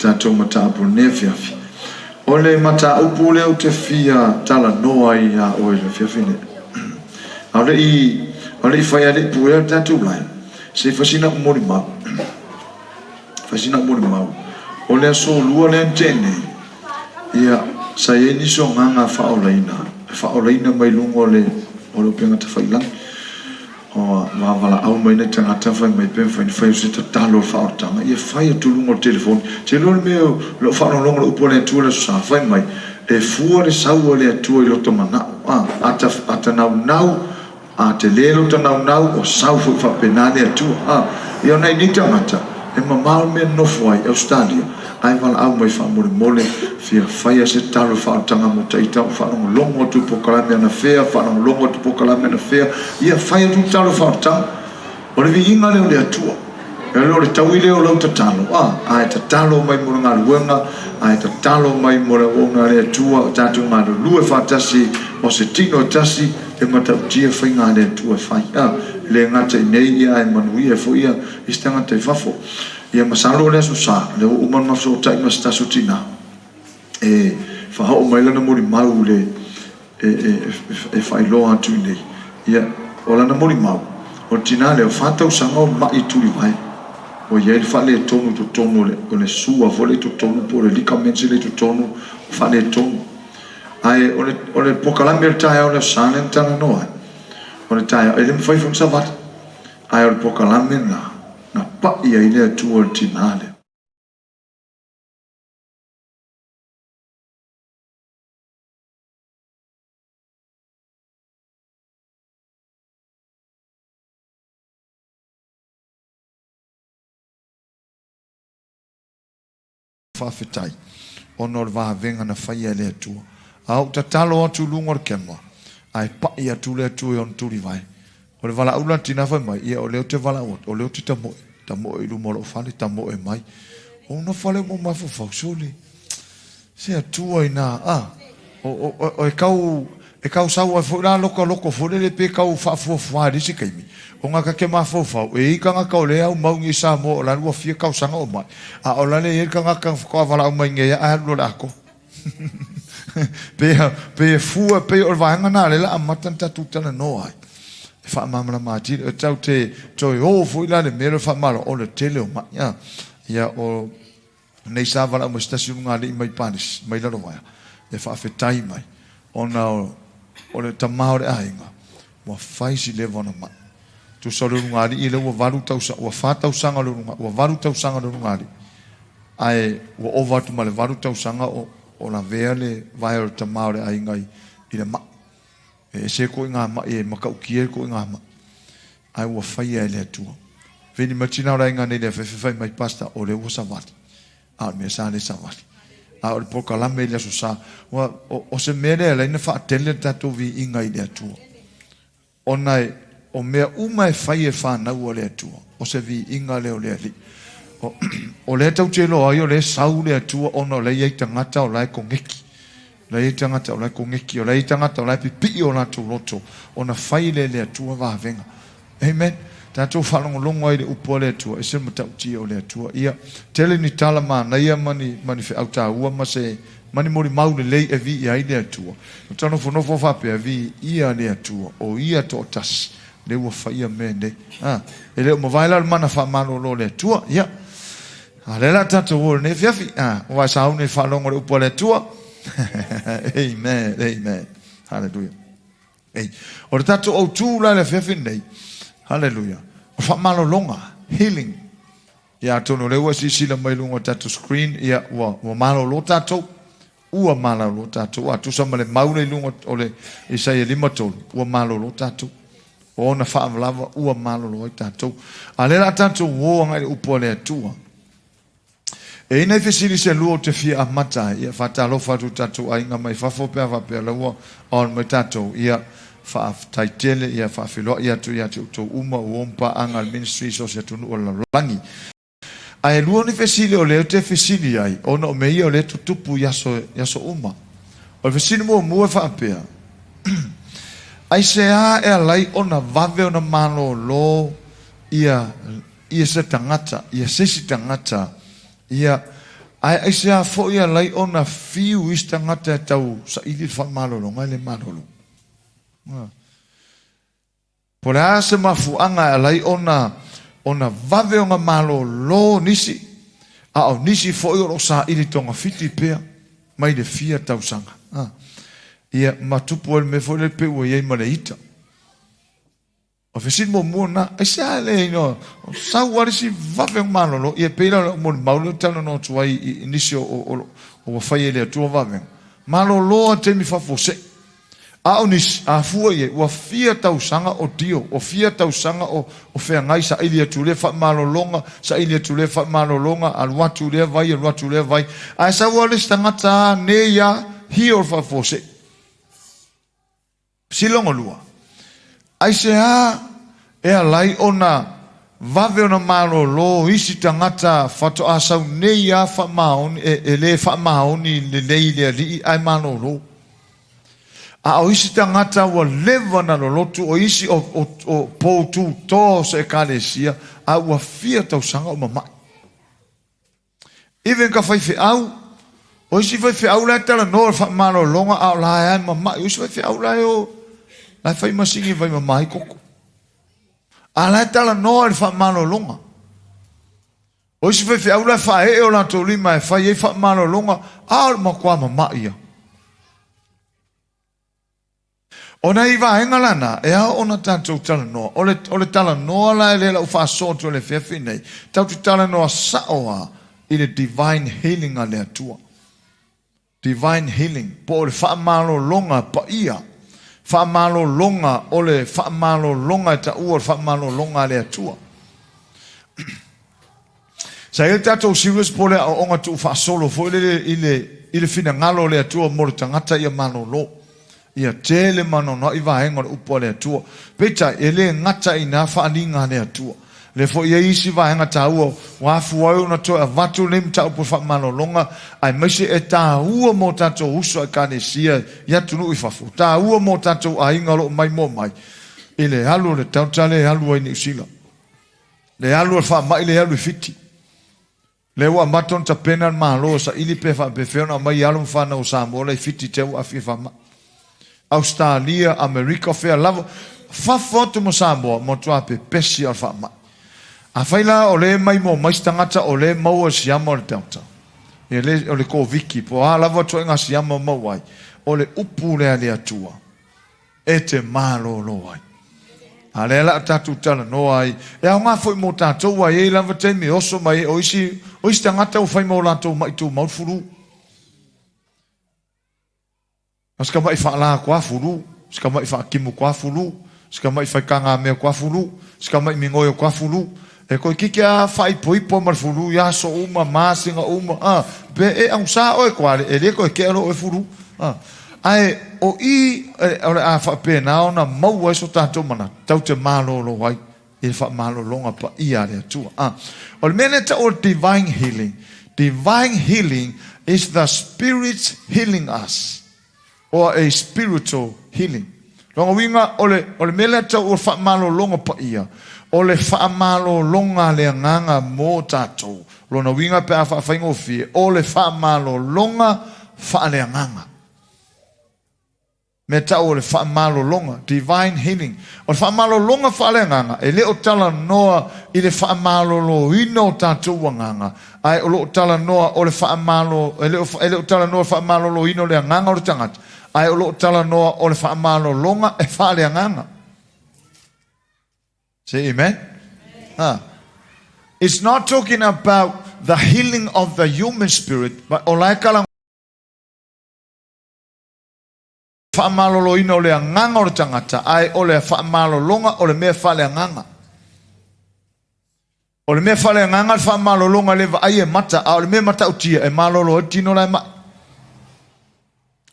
tatou mataupu i lenei afiafi. O le mataupu lea ou te fia talanoa ai ia oe i le afiafi lenei, a o le i, a o le i faia le i puea le tatou line, se i fai sina au molimau. Fai sina au molimau. O le aso Lua lea na tea nei, ia, sa i ai nisi o agaga faaolaina, e faaolaina mai luga o le, o le upega tafailagi. Ua valaau mai nai tagata fai mai pe mafai ona fai o se tatalo faaolataga ia fai atu luga o le telefoni. Te iloa le mea o lou faalogologo i le upu a le Atua i le Aso Sa, fai mai, e fua le sau a le Atua i lota manao. A, a ta, a ta naunau, a tele lota naunau, ua sau foi faapena le Atua. A, ia o nai nei tagata, e mamao le mea e nonofo ai i Ausetalia, Ae valaau mai faamolemole, fia faia se talo faaolataga mo taita ou faalogologo atu i polokalame anafea, faalogologo atu i polokalame anafea, ia fai atu le talo faaolataga. O le viiga lea o le Atua. E le o le taui lea o lau tatalo, a, ae tatalo mai mo le galuega, ae tatalo mai mo le auauna a le Atua, tatou galulue faatasi o se tino e tasi e matautia faiga a le Atua e fai. A, e le gata i nei, ia ae manuia ai foi ia isi tagata i fafo. Ia masalo o le Aso Sa, lea ua uma ona ma fesootai ma se tasi o tina e faaoo mai lana molimau i le e faailoa atu i inei. Ia, o lana molimau, o le tina lea, ua fa tausaga o mai i tulivae. Ua i ai le faaletonu i totonu o le, o le sua foi lea i totonu po o le ligaments lea i totonu, ua faaletonu. Ae o le, o le polokalame o le taeao o le Aso Sa lea na talanoa ai, o le taeao, e le mafai foi ona savali. Ae o le polokalame lena, Na pai ai le Atua i le tina lea. Faafetai ona o le vavega na faia e le Atua. A ou tatalo atu i luga o le camera, ae pai atu le Atua i ona tulivae. O le valaau la a le tina fai mai, ia o lea ou te valaau atu, o lea ou te tamoe, tamoe i luma o lou fale, tamoe mai. Ou nofo lea ma ou mafaufau, sole, se Atua ina, a, o, o, o, e tau, e tau sau ai foi la lota loto foi lele pe tau faafuafua i le isi taimi, ona ta te mafaufau, e i ai tagata o lea e aumau nei i Samoa o la e lua fia tausaga o mai, a o la e i ai le tagata na faatoa valaau mai nei ae alu loa i le atoa. Pe, pe e fua, pei o le vaega lena lea la amata ona tatou talanoa ai. E faamalamalama atili, e tau te toe o foi la le mea lea o le faamalo, o le tele o mai. A, ia o nei sa valaau mai se tasi o lugalii mai Palisi, mai Lalovaea, e faafetai mai, ona o, o le tama o le aiga, ua fai si leva ona mai. Tusa o le ulugalii lea ua valu tausaga, ua fa tausaga o le ulugalii, ua valu tausaga o le ulugalii, ae ua ova atu ma le valu tausaga o, o lavea le vae o le tama o le aiga i, i le mai. E ese ituaiga mai e matautia ituaiga mai, ae ua faia e le Atua. Vili mai tina o le aiga nei le afefe fai mai, Pastor, o lea ua savali. A o le mea sa le savali. A o le polokalame i le Aso Sa, ua, o, o se mea lea e ala ai ona faatele le tatou viiga i le Atua. Ona o mea uma e fai e fanau a le Atua, o se viiga lea o le Alii. O, o lea tou te iloa ai o lea e sau le Atua ona o lea e i ai tagata o la e koneki. O la e i ai tagata o la e koneki, o la e i ai tagata o la e pipii o latou loto ona fai lea e le Atua vavega. Amen. Tatou faalogologo ai i le upu a le Atua, ese le matautia o le Atua. Ia, tele ni tala manaia ma ni, ma ni feau taua ma se ma ni molimau lelei e viia ai le Atua. O ta nofonofo faapea, Viia le Atua, o Ia toatasi, lea ua faia mea nei. A, e le o mavae la le mana faamalolo o le Atua. Ia, a lea la tatou o i lenei afiafi. A, ua e sauni e faalogo i le upu a le Atua. Amen, amen. Hallelujah. Ei, o le tatou autu la i le afiafi lenei, hallelujah, o faamalologa, healing. Ia atonu o lea ua silasila mai luga o tatou screen, ia ua, ua malolo tatou. Ua malolo tatou. A tusa ma le mau lea i luga o le Isaia 53, ua malolo tatou. O ona faavalava ua malolo ai tatou. A lea la tatou o agai i le upu a le Atua. E i ai nai fesili se lua ou te fia amata ai. Ia faatalofa atu i tatou aiga mai fafo pe a faapea la ua on mai tatou. Ia faafetai tele, ia faafeiloai atu ia te outou uma ua o ma paaga a le ministry i so o se atunuu o le lalolagi. Ae lua ni fesili o lea ou te fesili ai ona o mea ia o lea e tutupu i aso, i aso uma. O le fesili muamua e faapea, Aisea e ala ai ona vave ona malolo ia ia se tagata, ia se isi tagata, ia. Ae aisea foi alai ona fiu isi tagata e tau saili le faamalologa e le malolo? Po o le a se mafuaaga e alai ona ona vave ona malolo nisi, a o nisi foi o lo o saili togafiti pea mai le fia tausaga. Ia, ma tupu ai le mea foi lea pei ua i ai ma le ita. O le fesili muamua lena, aisea le ina sau lava le isi vave ona malolo? Ia pei la o lau molimau lea ou te talanoa atu ai i nisi o ua fai e le Atua vavega, malolo lava i taimi faafuasei. A o nisi, a fua i ai, ua fia tausaga o dio, ua fia tausaga o feagai, saili atu i lea faamalologa, saili atu i lea faamalologa, alu atu i lea vai, alu atu i lea vai, ae sau lava le isi tagata a nei a hio le faafuasei. Siloga lua, aisea e alai ona vave ona malolo isi tagata faatoa sau nei a faamaoni, e le faamaoni lelei i le Alii ae malolo? A o isi tagata ua leva na lolotu, o isi o pou tutoa o se ekalesia, a ua fia tausaga o mama'i. Even ka faifeau, o isi faifeau la e talanoa i le faamalologa a o la e lava e mama'i. O isi faifeau la e o, la e fai masini e vaimama ai koko. A la e talanoa i le faamalologa. O isi faifeau la e faaee o latou lima e fai ai faamalologa, a o le matua mama'i ia. O nai vaega la na, e ao ona tatou talanoa. O le, o le talanoa la e lea la ua faasoa atu i le afiafi nei, tatou te talanoa sao lava i le divine healing a le Atua. Divine healing, po o le faamalologa paia, faamalologa o le faamalologa e taua o le faamalologa a le Atua. Sa i ai le tatou serious po o le aoaoga tuufaasolo foi lele i le i le finagalo o le Atua mo le tagata ia malolo. Ia tele ma anoanoai vaega o le upu a le Atua. Peitai, e le gata i na faaaliga a le Atua. Lea foi e i ai isi vaega taua ua afua ai ona toe avatu lenei mataupu o le faamalologa, aemaise e taua mo tatou uso a Ekalesia i atunuu i fafo, taua mo tatou aiga o lo o maimoa mai i le alu o le Delta lea e alu ai i Niu Sila. Le alu o le faamai le alu i Fiti. Lea ua amata ona tapena le Malo e saili pe faapefea ona aumai alo ma fanau o Samoa la i Fiti te ua aafia i faamai. Ausetalia, Amerika, o fea lava, fafo atu ma Samoa, matua pepesi lava o le faamai. Afai la o lea e maimoa mai se tagata o lea e maua i le siama o le Delta, ia le, o le Koviki, po o a lava ituaiga siama o maua ai, o le upu lea a le Atua. e te malolo ai. A lea la a tatou talanoa ai, e aoga foi mo tatou, aua e i ai lava taimi e oso mai ai, o isi, o isi tagata ua fai ma o latou maʻi tumau le fulu. O si ka maʻi faala koa fulu, si ka maʻi faatimu koa fulu, si ka maʻi faikagamea koa fulu, si ka maʻi migoi koa fulu. E toeitiiti lava faaipoipo ma le fulu i aso uma, masina uma, a, pe e augasa oe koa e le toe tea loa oe fulu. A, ae o i o le a faapena ona maua ai so tatou manatu, tatou te malolo ai i le faamalologa paia a le Atua. A, o le mea lea e tau o le divine healing, divine healing is the spirit healing us. Or a spiritual healing. Lona uiga, o le, o le mea lea tau o le faamalologa paia, o le faamalologa a le Agaga mo tatou. Lona uiga pe a faafaigofie, o le faamalologa faaleagaga. Mea tau o le faamalologa, divine healing. O le faamalologa faaleagaga, e le o talanoa i le faamaloloina o tatou agaga, Ae o lo o talanoa o le faamalo, e le o, e le o talanoa o le faamaloloina o le agaga o le tagata, ae o lo o talanoa o le faamalologa e faaleagaga. Say amen. Huh. It's not talking about the healing of the human spirit, but o la e kala faamaloloina o le agaga o le tagata, ae o le faamalologa o le mea faaleagaga. O le mea faaleagaga le faamalologa le vaai e mata, a o le mea matautia e malolo ai le tino la e mai.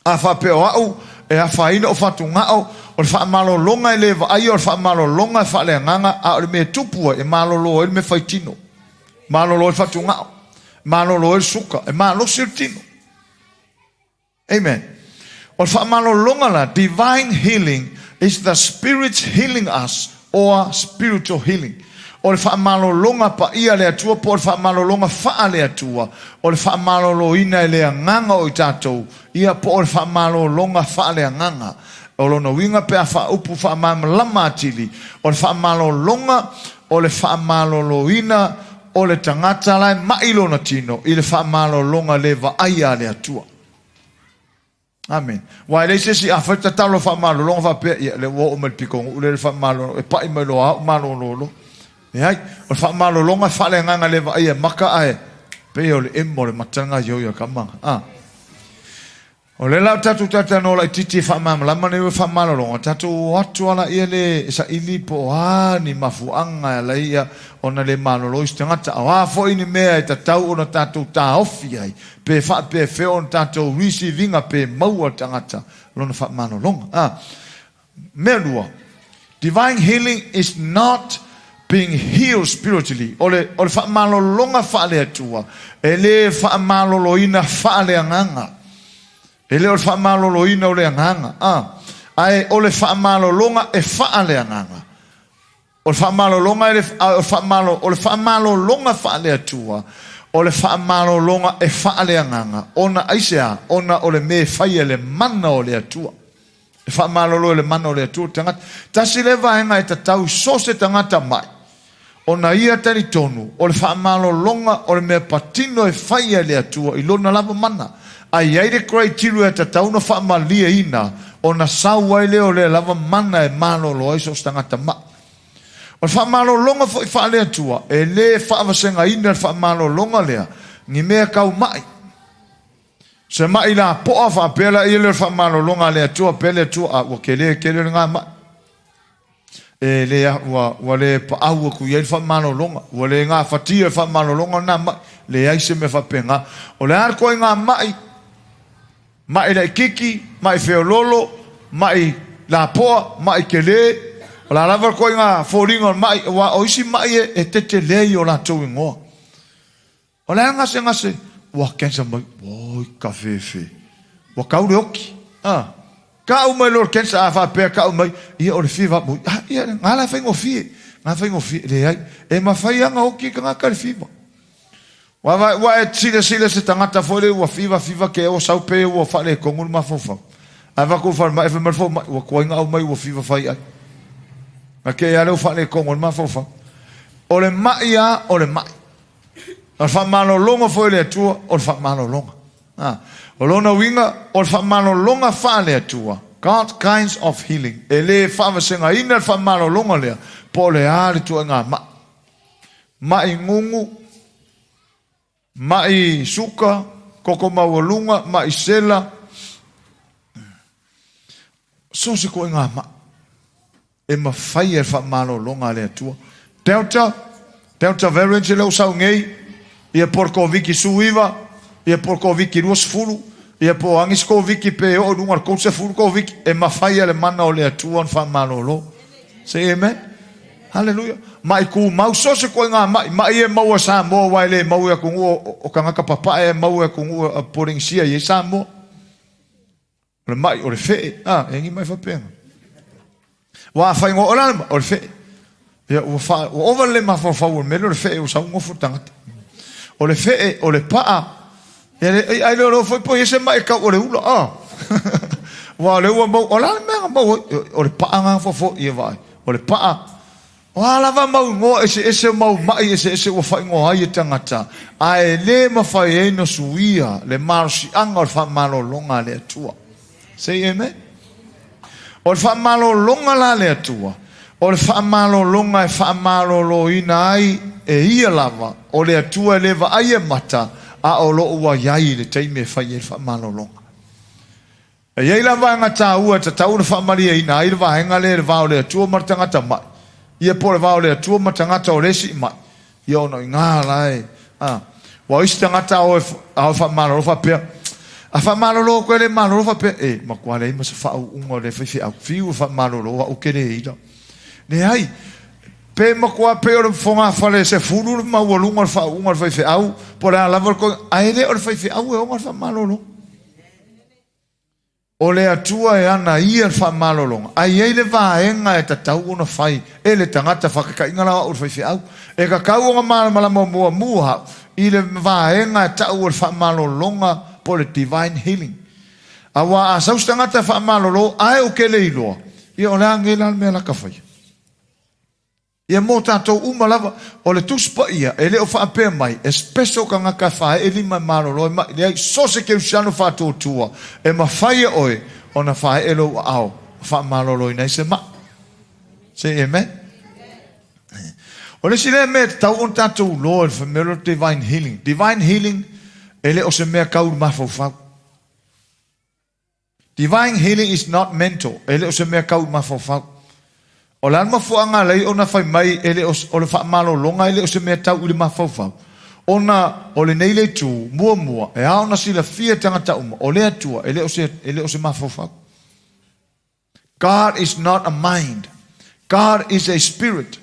A faapea o au e afaina o fatugao, o le faamalologa e le vaaia o le faamalologa e faaleagaga, a o le mea e tupu ai e malolo ai le mea faitino, malolo ai le fatugao, malolo ai le suka, e malosi le tino. Amen. O le faamalologa la, divine healing is the spirit healing us or spiritual healing. O le faamalologa paia a le Atua po o le faamalologa faale-Atua, o le faamaloloina e le Agaga o i tatou, ia po o le faamalologa faaleagaga. O lona uiga pe a faaupu faamalamalama atili, o le faamalologa o le faamaloloina o le tagata la e ma'i lona tino i le faamalologa le vaaia a le Atua. Amene. Aua e leai se isi, afai tatalo faamalologa faapea, ia lea ua oo mai le pitonuu lea le faamalolo, e pai mai loa au malolo loa. Leai, o le faamalologa e faaleagaga le vaaia e maka ae pei o le emo o le mata gaioi a kama. Ah. O lea la o tatou talatalanoa laitiiti e faamalamalama nei ua faamalologa, tatou o atu lava laia le e saili po o a ni mafuaaga e ala ai ona le malolo isi tagata, a o a foi ni mea e tatau ona tatou taofi ai pe faapefea ona tatou receive ina pe maua le tagata lona faamalologa. A mea lua, divine healing is not being healed spiritually. O le, o le faamalologa faale-Atua, e le faamaloloina faale-agaga. E le o le faamaloloina o le agaga, a, ae o le faamalologa e faale-agaga. O le faamalologa e le, a o le faamalo, o le faamalologa faale-Atua, o le faamalologa e faale-agaga, ona aisea? Ona o le mea e fai e le mana o le Atua. E faamalolo e le mana o le Atua le tagata. Tasi lea vaega e tatau i so o se tagata mai, ona ia talitonu o le faamalologa o le mea patino e fai e le Atua i lona lava mana. A i ai le criteria e tatau ona faamalieina, ona sau ai lea o lea lava mana e malolo ai so o se tagata maʻi. O le faamalologa foi faale-Atua, e le faavasegaina le faamalologa lea ni mea tau maʻi. Se maʻi lapoa faapea laia lea o le faamalologa a le Atua, pea le Atua, a ua tele tele lena maʻi. E le, ua, ua le paau atu i ai le faamalologa, ua le gafatia le faamalologa lena maʻi. Leai se mea faapena. O le a le ituaiga maʻi, maʻi laitiiti, maʻi feoloolo, maʻi lapoa, maʻi tele, o le a lava le ituaiga foliga o le maʻi, aua o isi maʻi e, e tetele i o latou igoa. O le a gasegase? Ua cancer mai. Oi ka fefe. Ua kau le oki. Ah. Kau mai loa le cancer a faapea kau mai. Ia o le fever mo. Ah, ia ngā la faigofie. Ngā faigofie. Leai. E mafai lava ona oki tagata i le fever. Ua vaai, ua e silasila se tagata foi lea ua fever, fever ke ua sau pe ua faaletonu le mafaufau. Ae avatu i le falemai, fai mai le fomai, ua tuai ona aumai ua fever fai ai. Na te i lava lea ua faaletonu ai le mafaufau. O le mai lava o le mai. O le faamalologa foi o le Atua, o le faamalologa. A, o lona uiga, o le faamalologa faale-Atua, God kinds of healing, e le faavasegaina le faamalologa lea, po o le a le tuaiga ma'i. Ma'i gugu, ma'i suka, koko maualuga, ma'i sela, so o se tuaiga ma'i. E mafai e le faamalologa a le Atua. Delta, Delta variant lea ua sau nei, ia po o le Koviti 19, ia po o le Koviti 20, ia po o a nisi Koviti pe oo i luga o le 30 Koviti, e mafai e le mana o le Atua ona faamalolo. Say amen. Haleluia. Maʻi tumau, so o se ituaiga maʻi, maʻi e maua e Samoa aua e le maua i atunuu o tagata papae e maua i atunuu o Polenisia e i ai Samoa. O le maʻi, o le feʻe, a, e agi mai faapena. Ua afai ngoa, o le a le maʻi? O le feʻe. Ia, ua fa, ua ova le mafaufau o le mea lea o le feʻe, ua sau nofo le tagata. O le feʻe, o le paʻa, ia le, ai le o foi po i se maʻi kau o le ula, a. Ua o le ua mau, o le a le mea na mau ai? O le paʻa na fofo, ia vaai. O le paʻa, O a lava mau igoa eseese o mau maʻi eseese ua faaigoa ai e tagata, a e le mafai ai ona suia le malosiaga o le faamalologa a le Atua. Say amen. O le faamalologa la a le Atua, o le faamalologa e faamaloloina ai e Ia lava, o le Atua e le vaai e mata, a o lo o ua i ai i le taimi e fai ai le faamalologa. E i ai la vaega taua e tatau ona faamalieina ai le vaega lea i le va o le Atua ma le tagata maʻi, ia po o le va o le Atua ma tagata o le isi maʻi, ia ona i ina la e, a, ua o isi tagata a o e, a o e faamalolo faapea, a faamalolo atu e le malolo faapea, e matua leai ma se faauuga o lea faifeau, fiu e faamalolo au ke le ila. Leai, pe matua pei o le fogafale se fulu le maualuga o le faauuga o le faifeau, po o le a lava le koiga, ae le o le faifeau e ona le faamalolo. O le Atua e ana ia le faamalologa, ae i ai le vaega e tatau ona fai e le tagata, faakakaiga la o au i le faifeau. E kakau ona malamalama muamua au i le vaega e tau o le faamalologa po o le divine healing. Aua a sau se tagata e faamalolo ae ou te le iloa, ia o le a nei la le mea la ka faia? Ia mo tatou uma lava, o le Tusi Paia e le o faapea mai e special tagata e faee lima e malolo ai ma'i. Leai, so se kerisiano faatuatua e mafai e oe ona faee lou aao ma faamaloloina ai se ma'i. Say amen. O le isi lea mea e tatau ona tatou iloa i le mea lea o le divine healing. Divine healing e le o se mea tau i le mafaufau. Divine healing is not mental, e le o se mea tau i mafaufau. O le a le mafuaaga alai ona fai mai e le o, o le faamalologa e le o se mea tau i le mafaufau? Ona o lenei le itu, muamua, e ao ona silafia e tagata uma, o le Atua e le o se, e le o se mafaufau. God is not a mind. God is a spirit.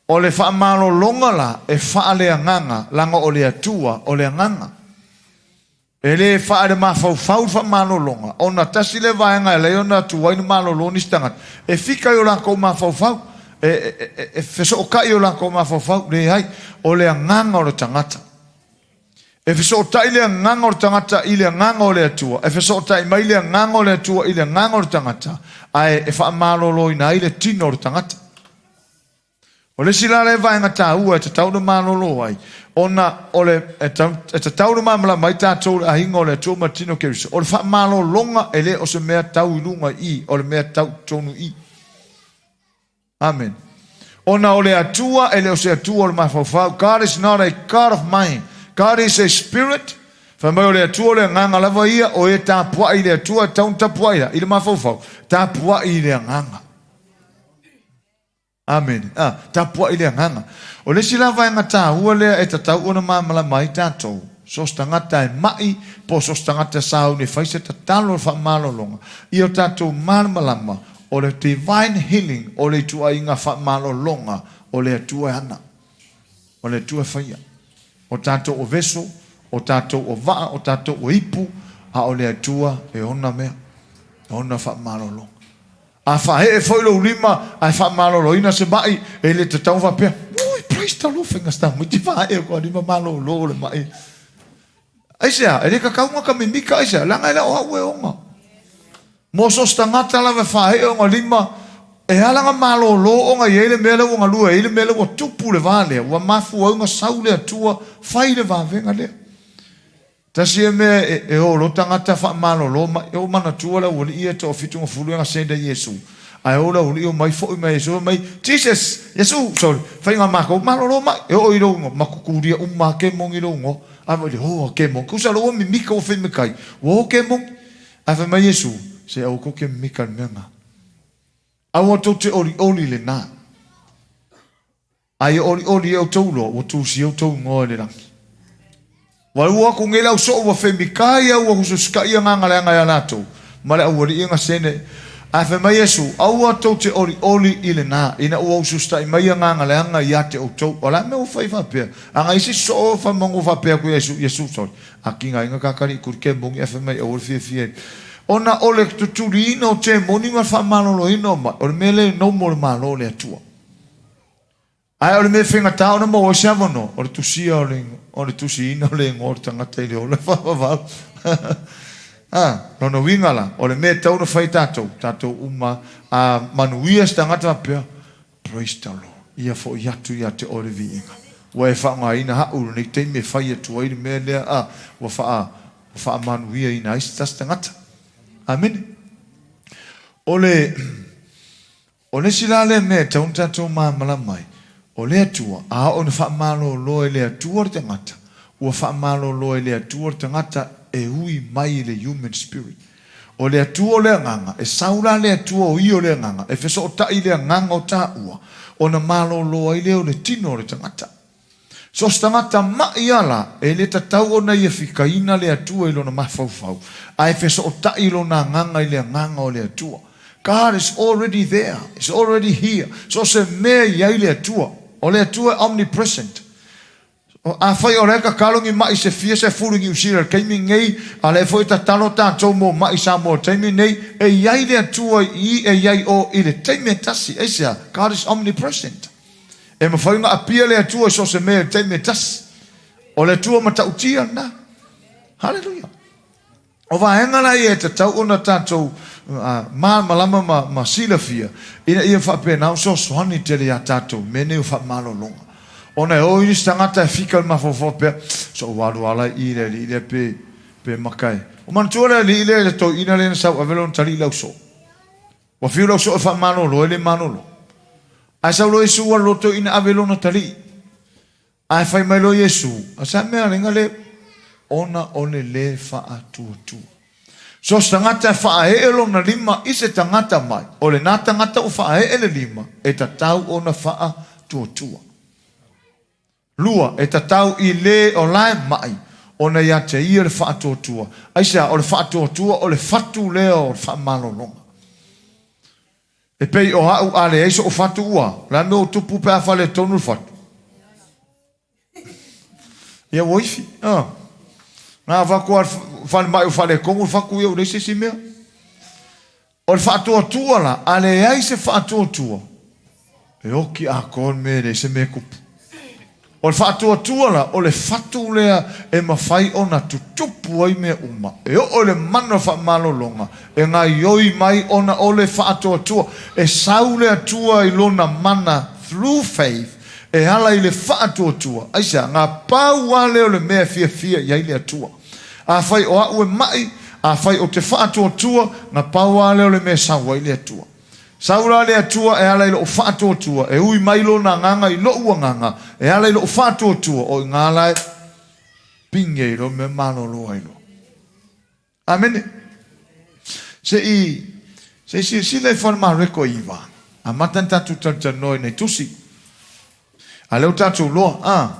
O le faamalologa la e faaleagaga, laga o le Atua o le agaga. E le faale-mafaufau le faamalologa, ona tasi lea vaega e alai ona tuai ona malolo nisi tagata, e fika i o latou mafaufau, e fesootai i o latou mafaufau. Leai, o le agaga o le tagata. E fesootai le agaga o le tagata i le agaga o le Atua, e fesootai mai le agaga o le Atua i le agaga o le tagata, ae e faamaloloina ai le tino o le tagata. O le isi la lea vaega taua e tatau ona malolo ai, ona o le, e, e tatau ona malamalama ai tatou le aiga o le Atua ma le tino o Keriso, o le faamalologa e le o se mea tau i luga i i, o le mea tau i totonu i i. Amen. Ona o le Atua e le o se Atua o le mafaufau. God is not a God of mind. God is a spirit. Fai mai o le Atua o le agaga lava ia, o e tapuai i le Atua, e tau ona tapuai la, i le mafaufau, tapuai i le agaga. Amene. A, tapuai le agaga. O le isi la vaega taua lea e tatau ona malamalama ai tatou, so o se tagata e ma'i po o so o se tagata e sauni e fai se tatalo o le faamalologa, ia o tatou malamalama o le divine healing o le ituaiga faamalologa o le Atua e ana, o le Atua e faia. O tatou o veso, o tatou o vaa, o tatou o ipu, a o le Atua e ona mea, e ona faamalologa. A faaee foi lou lima ae faamaloloina se ma'i, e le tatau ona faapea, Ui, praise the Lord, faiga sa tamaiti faaee koa lima malolo le ma'i. Aisea, e le tatau ona ta mimika aisea, leaga e le o au e ona. Mo so o se tagata lava e faaee ona lima, e ala ona malolo ona i ai le mea lea ua galue ai le mea lea ua tupu le va lea, ua mafua ai ona sau le Atua fai le vavega lea. Tasi ia mea e o loa tagata faamalolo mai, e o manatua le aualii ia toafitu na fulu e gasenda i Iesu, ae o le aualii omai foi mai Iesu fai mai, Jesus, Iesu, sorry, faiga makou malolo mai, e oo i lou igoa, matutulia uma a kemoni lou igoa, ae fai mai, o a kemoni, tusa loa ua mimika ua fai ua o kemoni, ae fai mai Iesu, se aua tou te mimika i le mea na. Aua tou te olioli lena. A ia olioli e outou loa, ua tusia outou igoa i le lagi. Ua ua aku nei le au soo ua femikai a ua hususikaʻi agaga leaga iā latou, ma le aualii gasene. Ae fai mai Iesu, Aua tou te olioli i lena, ina ua ususitaʻi mai agaga leaga iā te outou. O le a mea ua fai faapea? A na isi soo famangu faapea aku ia Iesu, Iesu, sorry, a kigaina kakali i kuli kemoni ae fai mai aua le fiafia i ona o le tutuliina o temoni ma le faamaloloina o maʻi, o le mea lea e nomo le Malo o le Atua. Ae o le mea faigata ona maua ai se avanoa, o le tusia o le, o le tusiina o le igoa o le tagata i le ola faavavau. A, lona uiga la, o le mea e tatau ona fai e tatou, tatou uma, a manuia se tagata faapea, Praise the Lord, ia foi atu ia te oe le viiga. Ua e faaaogaina a'u i lenei taimi e fai atu ai le mea lea, a, ua faa, ua faamanuiaina ai se tasi tagata. Amene. O le. O le isi la lea mea e tatau ona tatou malamalama ai, o le Atua, a oo ina faamalolo e le Atua le tagata, ua faamalolo e le Atua le tagata e ui mai i le human spirit. O le Atua o le agaga, e sau la le Atua o ia o le agaga, e fesootai i le agaga o taua, ona malolo ai lea o le tino o le tagata. So o se tagata maʻi a la, e le tatau ona ia fikaina le Atua i lona mafaufau, ae fesootai lona agaga i le agaga o le Atua. God is already there, is already here. So o se mea i ai le Atua. O le Atua e omnipresent. Afai o lea e tatalo ni ma'i se fia sefulu i Niu Sila i le taimi lenei, a o lea foi e tatalo tatou mo ma'i i Samoa i le taimi lenei, e i ai le Atua i i, e i ai o i le taimi e tasi. Aisea? God is omnipresent. E mafai ona apia le Atua i so o se mea i le taimi e tasi. O le Atua matautia lena. Haleluia! O vaega la ia e tatau ona tatou malamalama ma, ma silafia ina ia faapena ona fesoasoani tele iā tatou i mea nei o faamalologa. Ona e o i nisi tagata e fika i le mafaufau pea, so ua alu ala i i le alii lea pe, pe maka e. O manatua le alii lea i le toeaina lea na sau ave lona talii i le ausoo. Ua fiu le ausoo e faamalolo, e le malolo. Ae sau loa Iesu alu loa le toeaina ave lona talii. Ae fai mai loa Iesu, A sa mea alega le ona o le lē faatuatua. So se tagata e faaee lona lima i se tagata mai, o lena tagata ua faaee le lima, e tatau ona faatuatua. Lua, e tatau i lē o la e maʻi ona ia te ia le faatuatua. Aisea? O le faatuatua o le fatu lea o le faamalologa. E pei o a'u a leai so'u fatu ua o le a le mea ua tupu pe a faaletonu le fatu? Ia ua ifi. Ah. Na avatu lava i le falemai ua faaletonu le fatu ia ua leai se isi mea. O le faatuatua la, a leai se faatuatua, e oti atoa le mea e leai se mea e tupu. O le faatuatua la, o le fatu lea e mafai ona tutupu ai mea uma, e oo i le mana o le faamalologa, e gaoioi mai ona o le faatuatua. E sau le Atua i Lona mana through faith e ala i le faatuatua. Aisea? Na pau lava lea o le mea e fiafia i ai le Atua. Afai o a'u e ma'i, afai ou te faatuatua, na pau lava lea o le mea e sau ai le Atua. Sau la le Atua e ala i lo'u faatuatua, e ui mai Lona agaga i lo'u agaga, e ala i lo'u faatuatua, o i gā la e pine ai loa mea malolo ai loa. Amene. Se i, se i silasila ifo le Mareko iva, amata ona tatou talatalanoa i nei tusi. A lea ua tatou loa, a.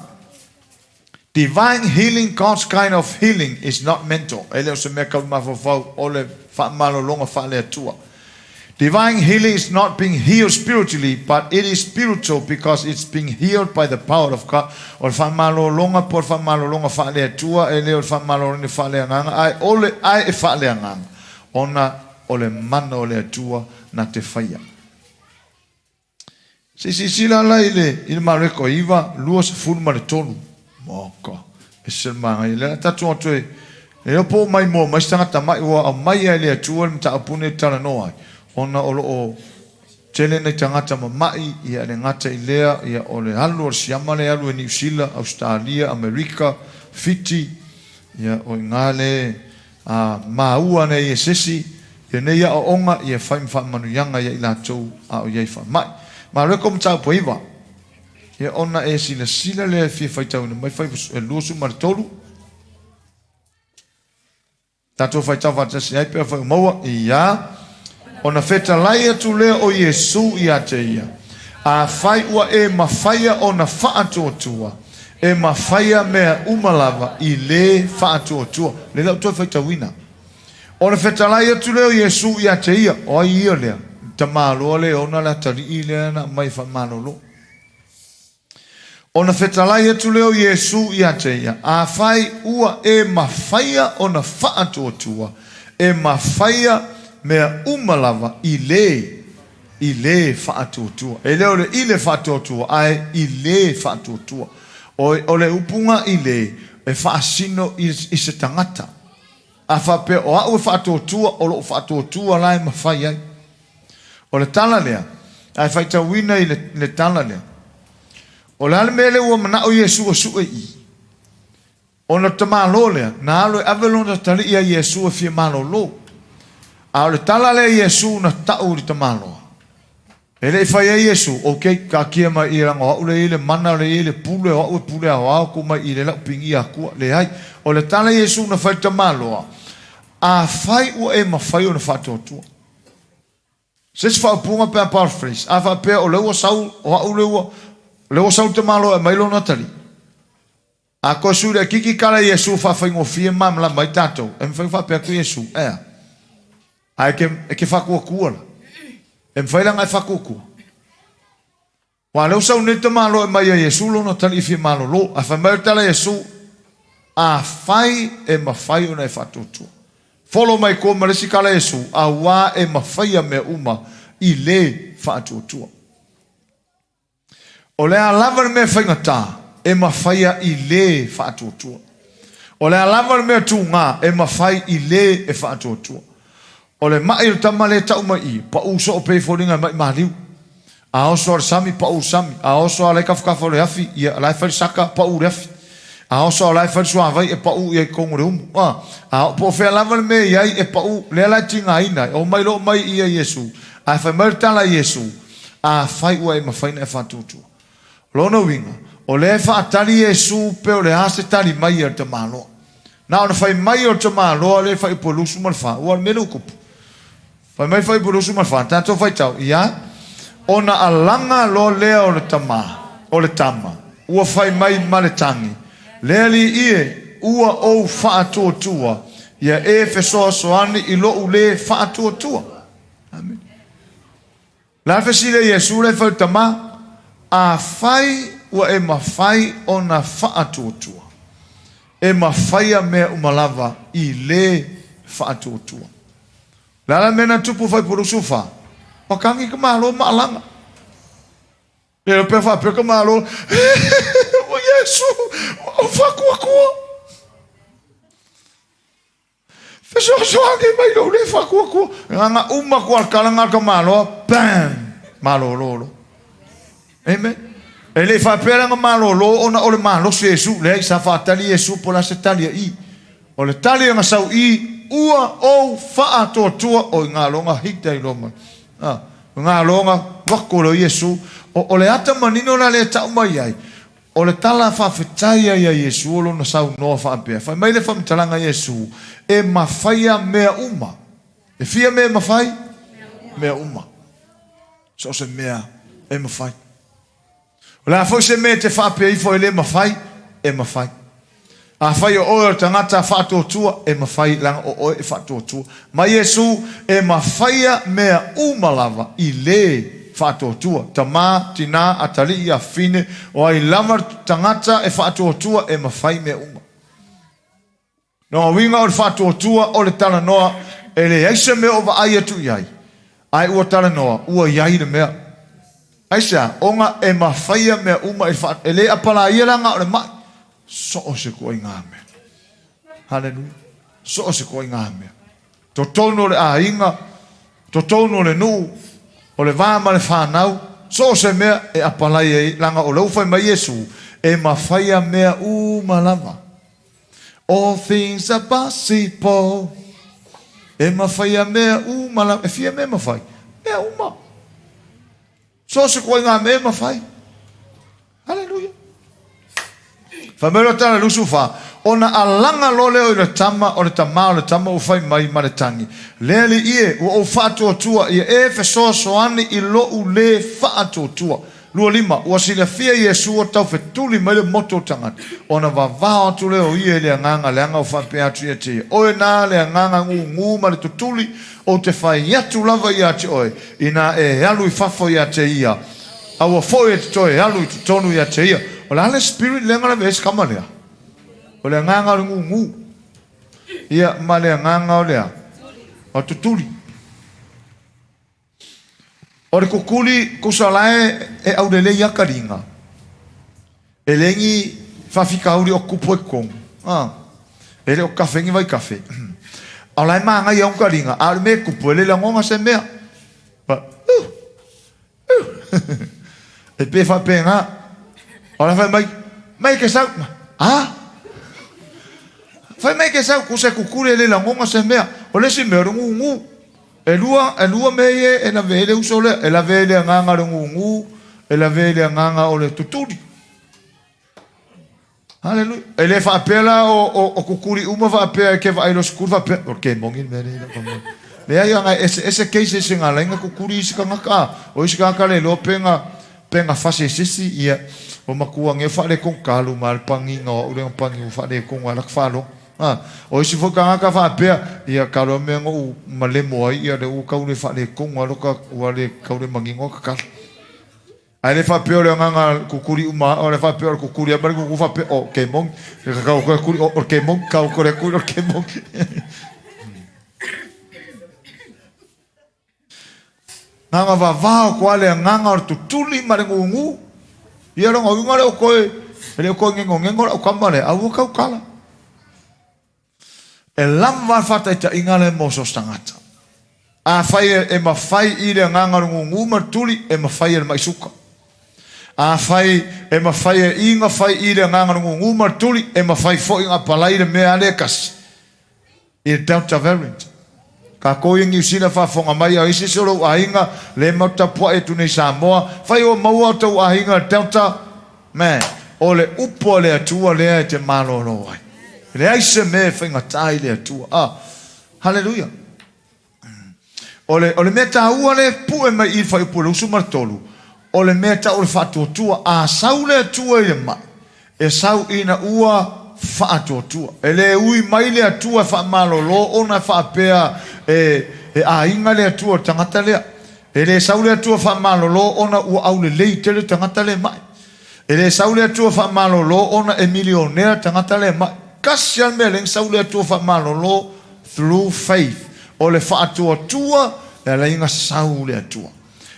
Divine healing, God's kind of healing is not mental. E le o se mea kau mafaufau o le faamalologa faale-Atua. Divine healing is not being healed spiritually, but it is spiritual because it's being healed by the power of God. O le faamalologa po o le faamalologa faale-Atua e le o le faamaloloina faale-agaga, ae o le ae e faale-agaga ona o le mana o le Atua na te faia. Se i silasila la i le, i le Mareko 9, 23. Moka, e se manaia. Le tatou atu e, e o po mai mua mai se tagata mai ua aumai ai le Atua le mataupu nei e talanoa ai, ona o lo o tele nai tagata mama'i, ia e le gata i lea, ia o le alu o le siama lea e alu e Niu Sila, Ausetalia, Amerika, Fiti, ia o i gā le A maua nei e sesi ia nei aoaoga ia fai ma faamanuiaga ia i latou a o i ai faamai. Mareko mataupu e iva, ia ona e silasila lea e fia faitauina mai fai e 23. Tatou faitau faatasi ai pea fai o maua, ia. Ona fetalai atu lea o Iesu ia te ia, Afai ua e mafaia ona faatuatua, e mafaia mea uma lava i lē faatuatua. Lea la ua toe faitauina. Ona fetalai atu lea o Iesu ia te ia, O ai ia lea? Le tamaloa lea e ona le atalii lea na aumai e faamalolo. Ona fetalai atu lea o Iesu ia te ia, Afai ua e mafaia ona faatuatua, e mafaia mea uma lava i lē, i lē faatuatua. E le o le i le faatuatua, ae i lē faatuatua. O, o le upuga i lē, e faasino i, i se tagata. A faapea o a'u e faatuatua, o lo'u faatuatua la e mafai ai. O le tala lea, a e faitauina i le, le tala lea, o le a le mea lea ua manao Iesu e sue i? Ona o le tamālō lea, na alu e ave lona talii a Iesu e fia malōlō. A o le tala lea a Iesu na ta'u i le tamāloa. E le i fai ai Iesu, Ok, taatia mai i leaga o a'u lea e i ai le mana, lea e i ai le pule, o a'u e pule aoao atu mai i le la'u pigia akua. Leai. O le tala a Iesu na fai i le tamāloa, Afai ua e mafai ona faatuatua. Se isi faaupuga pe a paraphrase, a faapea o lea ua sau, o a'u lea ua, lea ua sau le tamāloa e aumai lona tali. A toe sui laitiiti tala a Iesu faafaigofie ma malamalama ai tatou, e mafai ona faapea atu Iesu, Ea, a e te, e te faatuatua la. E mafai la ona e faatuatua. Aua o lea ua sau nei le tamaloa e aumai ia Iesu lona atalii e fia malolo. Ae fai mai le tala a Iesu, Afai e mafai ona e faatuatua. Folo mai koa ma le isi tala a Iesu, Auā e mafaia mea uma i le faatuatua. O le a lava le mea faigata, e mafaia i le faatuatua. O le a lava le mea tugā, e mafai i le e faatuatua. O le maʻi o le tama lea e tau mai i, paʻu soo pei e foliga e maʻi maliu. A oso a le sami, paʻu le sami. A oso a la e kafakafa o le afi, ia, la e fai le saka, paʻu le afi. A oso a la e fai le suavai, e paʻu ia i totonu o le umu. A, a po o fea lava le mea e i ai, e paʻu, lea la e tigaina ai. Omai loa mai i ia Iesu, ae fai mai le tala a Iesu, Afai ua e mafai ona e faatuatua. O lona uiga, o lea e faatali Iesu pe o le a se tali mai a le tamaloa. Na ona fai mai o le tamaloa lea i Fuaiupu 24, ua o le mea lea ua tupu. Fai mai Fuaiupu 24, tatou faitau, ia, ona alaga loa lea o le tama, o le tama, ua fai mai ma le tagi, Le Alii e, ua ou faatuatua, ia e fesoasoani i lou lē faatuatua. Amene. La fesili a Iesu le fai tama, Afai ua e mafai ona faatuatua, e mafaia mea uma lava i le faatuatua. Le a la mea na tupu fai pulusu fa? Ua kagi ka malo ma alaga. Le pea faapea ka malo, Ua Iesu, ua ou faatuatua. Fesoasoani mai lou le faatuatua. Gana uma atu a le tala na ka maloa, bam! Malolo loa. Amen. E le i faapea la na malolo ona o le malosi o Iesu. Leai, sa faatali Iesu po o le a se tali a i. O le tali na sau i, ua ou faatuatua. Oi galoga hita i loa mai. Ah, galoga wako loa Iesu. O, o le ata manino la lea e tau mai ai, O le tala faafetai ai a Iesu o lona saunoa faapea, Fai mai le faamatalaga a Iesu, E mafaia mea uma. E fia mea e mafai? Mea uma. So o se mea e mafai. O le a foi se mea e te faapea ifo e le mafai, e mafai. Afai o oe o le tagata faatuatua, e mafai leaga o oe e faatuatua. Ma Iesu, e mafaia mea uma lava i le faatuatua. Tama, tina, atalii, afafine, o ai lava le tagata e faatuatua, e mafai mea uma. Lona uiga o le faatuatua o le talanoa, e leai se mea o vaai atu i ai, ae ua talanoa, ua i ai le mea. Aisea? Ona e mafaia mea uma i le faa... E le apalaia la na o le maʻi. So o se ituaiga mea. Haleluia. So o se ituaiga mea. Totonu o le aiga, totonu o le nuu, o le va ma le fanau, so o se mea e apalai ai, leaga o lea ua fai mai Iesu, e mafaia mea uma lava. All things are possible. E mafaia mea uma lava. E fia mea e mafai? Mea uma. So o se ituaiga mea e mafai. Haleluia. Fai mai loa tala 24, ona alaga loa lea o i le tama, o le tama o le tama ua fai mai ma le tagi, Le Alii e, ua ou faatuatua ia e fesoasoani i lou lē faatuatua. 25, ua silafia Iesu ua taufetuli mai le motu o le tagata, ona vavao atu lea o ia i le agaga leaga ua faapea atu ia te ia, Oe na le agaga gūgū ma le tutuli, ou te fai atu lava ia te oe, inā e alu i fafo ia te ia, aua foi e te toe alu i totonu ia te ia. O le a le spirit lea na lavea ai se tama lea? O le agaga o le gūgū, ia, ma le agaga o le a? O le tutuli. O le kukuli kusa la e e aulelei ia kaliga, e leai ni faafitauli o tupu ai totonu, a, e le o kafe ni vaikafe. A o la e manaia ona kaliga, a o le mea e tupu, e le lagona se mea. But, uh, uh, e pei e faapena. O la e fai mai, mai ke sau, a? Fai mai ke sau, kusa e kukuli e le lagona se mea. O le isi mea, o le gūgū. E lua mea ia e lavea ai le uso lea, e lavea ai le agaga o le gūgū, e lavea ai le agaga o le tutuli. Haleluia. E le faapea la o, o, o kukuli uma faapea e ke vaai loa sikuli faapea, o le kemoni le mea lea i lau faamoni. Leai, aga e eseese cases e ngā laina kukuli isi tagata, a o isi tagata le iloa pe na, pe na fasi e se isi, ia, o matua nei o faaletonu talu ma le pagiga o au lea na pagi ua faaletonu lava laka faalogo. A o isi foi tagata faapea, ia talo mea na ou malemo ai, ia lea ua tau le faaletonu lava lota, ua le tau le manino ata tala. Ae le faapea o le agaga kukuli uma, o le faapea o le kukuli a ma le kuku faapea, o ke moni, kau ko kuli, o ke moni, kau ko le kuli, o ke moni. Agaga vavao koa le agaga o le tutuli ma le gugu. Ia lona uiga le o koe, e le o koe ngengongego lau kama lea, a ua kaukala. E lava le faataitaiga lea mo so o se tagata. Afai e mafai i le agaga o le gugu ma le tuli, e mafai e le mai suka. Afai e mafai e iga fai i le agaga o le gugu ma le tuli, e mafai foi ona apalai le mea lea e kasi. I le Delta variant. Tatou ia Niu Sila faafofoga mai a o isi o lou aiga le matou tapuai atu nei Samoa fai ua maua o tou aiga le Delta man o le upu a le Atua lea e te malolo ai leai se mea e faigata i le Atua ah hallelujah o le o le mea taua lea e pue mai i le fuaiupu o le 23 o le mea tau o le faatuatua a sau le Atua i le mai E sau ina ua faatuatua. E le ui mai le Atua e faamalolo ona e faapea e, e aiga le Atua i le tagata lea. E le sau le Atua faamalolo ona ua aulelei tele le tagata lea e mai. E le sau le Atua faamalolo ona e milionea le tagata lea e mai. Tasi lava le mea lea na sau le Atua faamalolo, through faith. O le faatuatua e ala ai ona sau le Atua.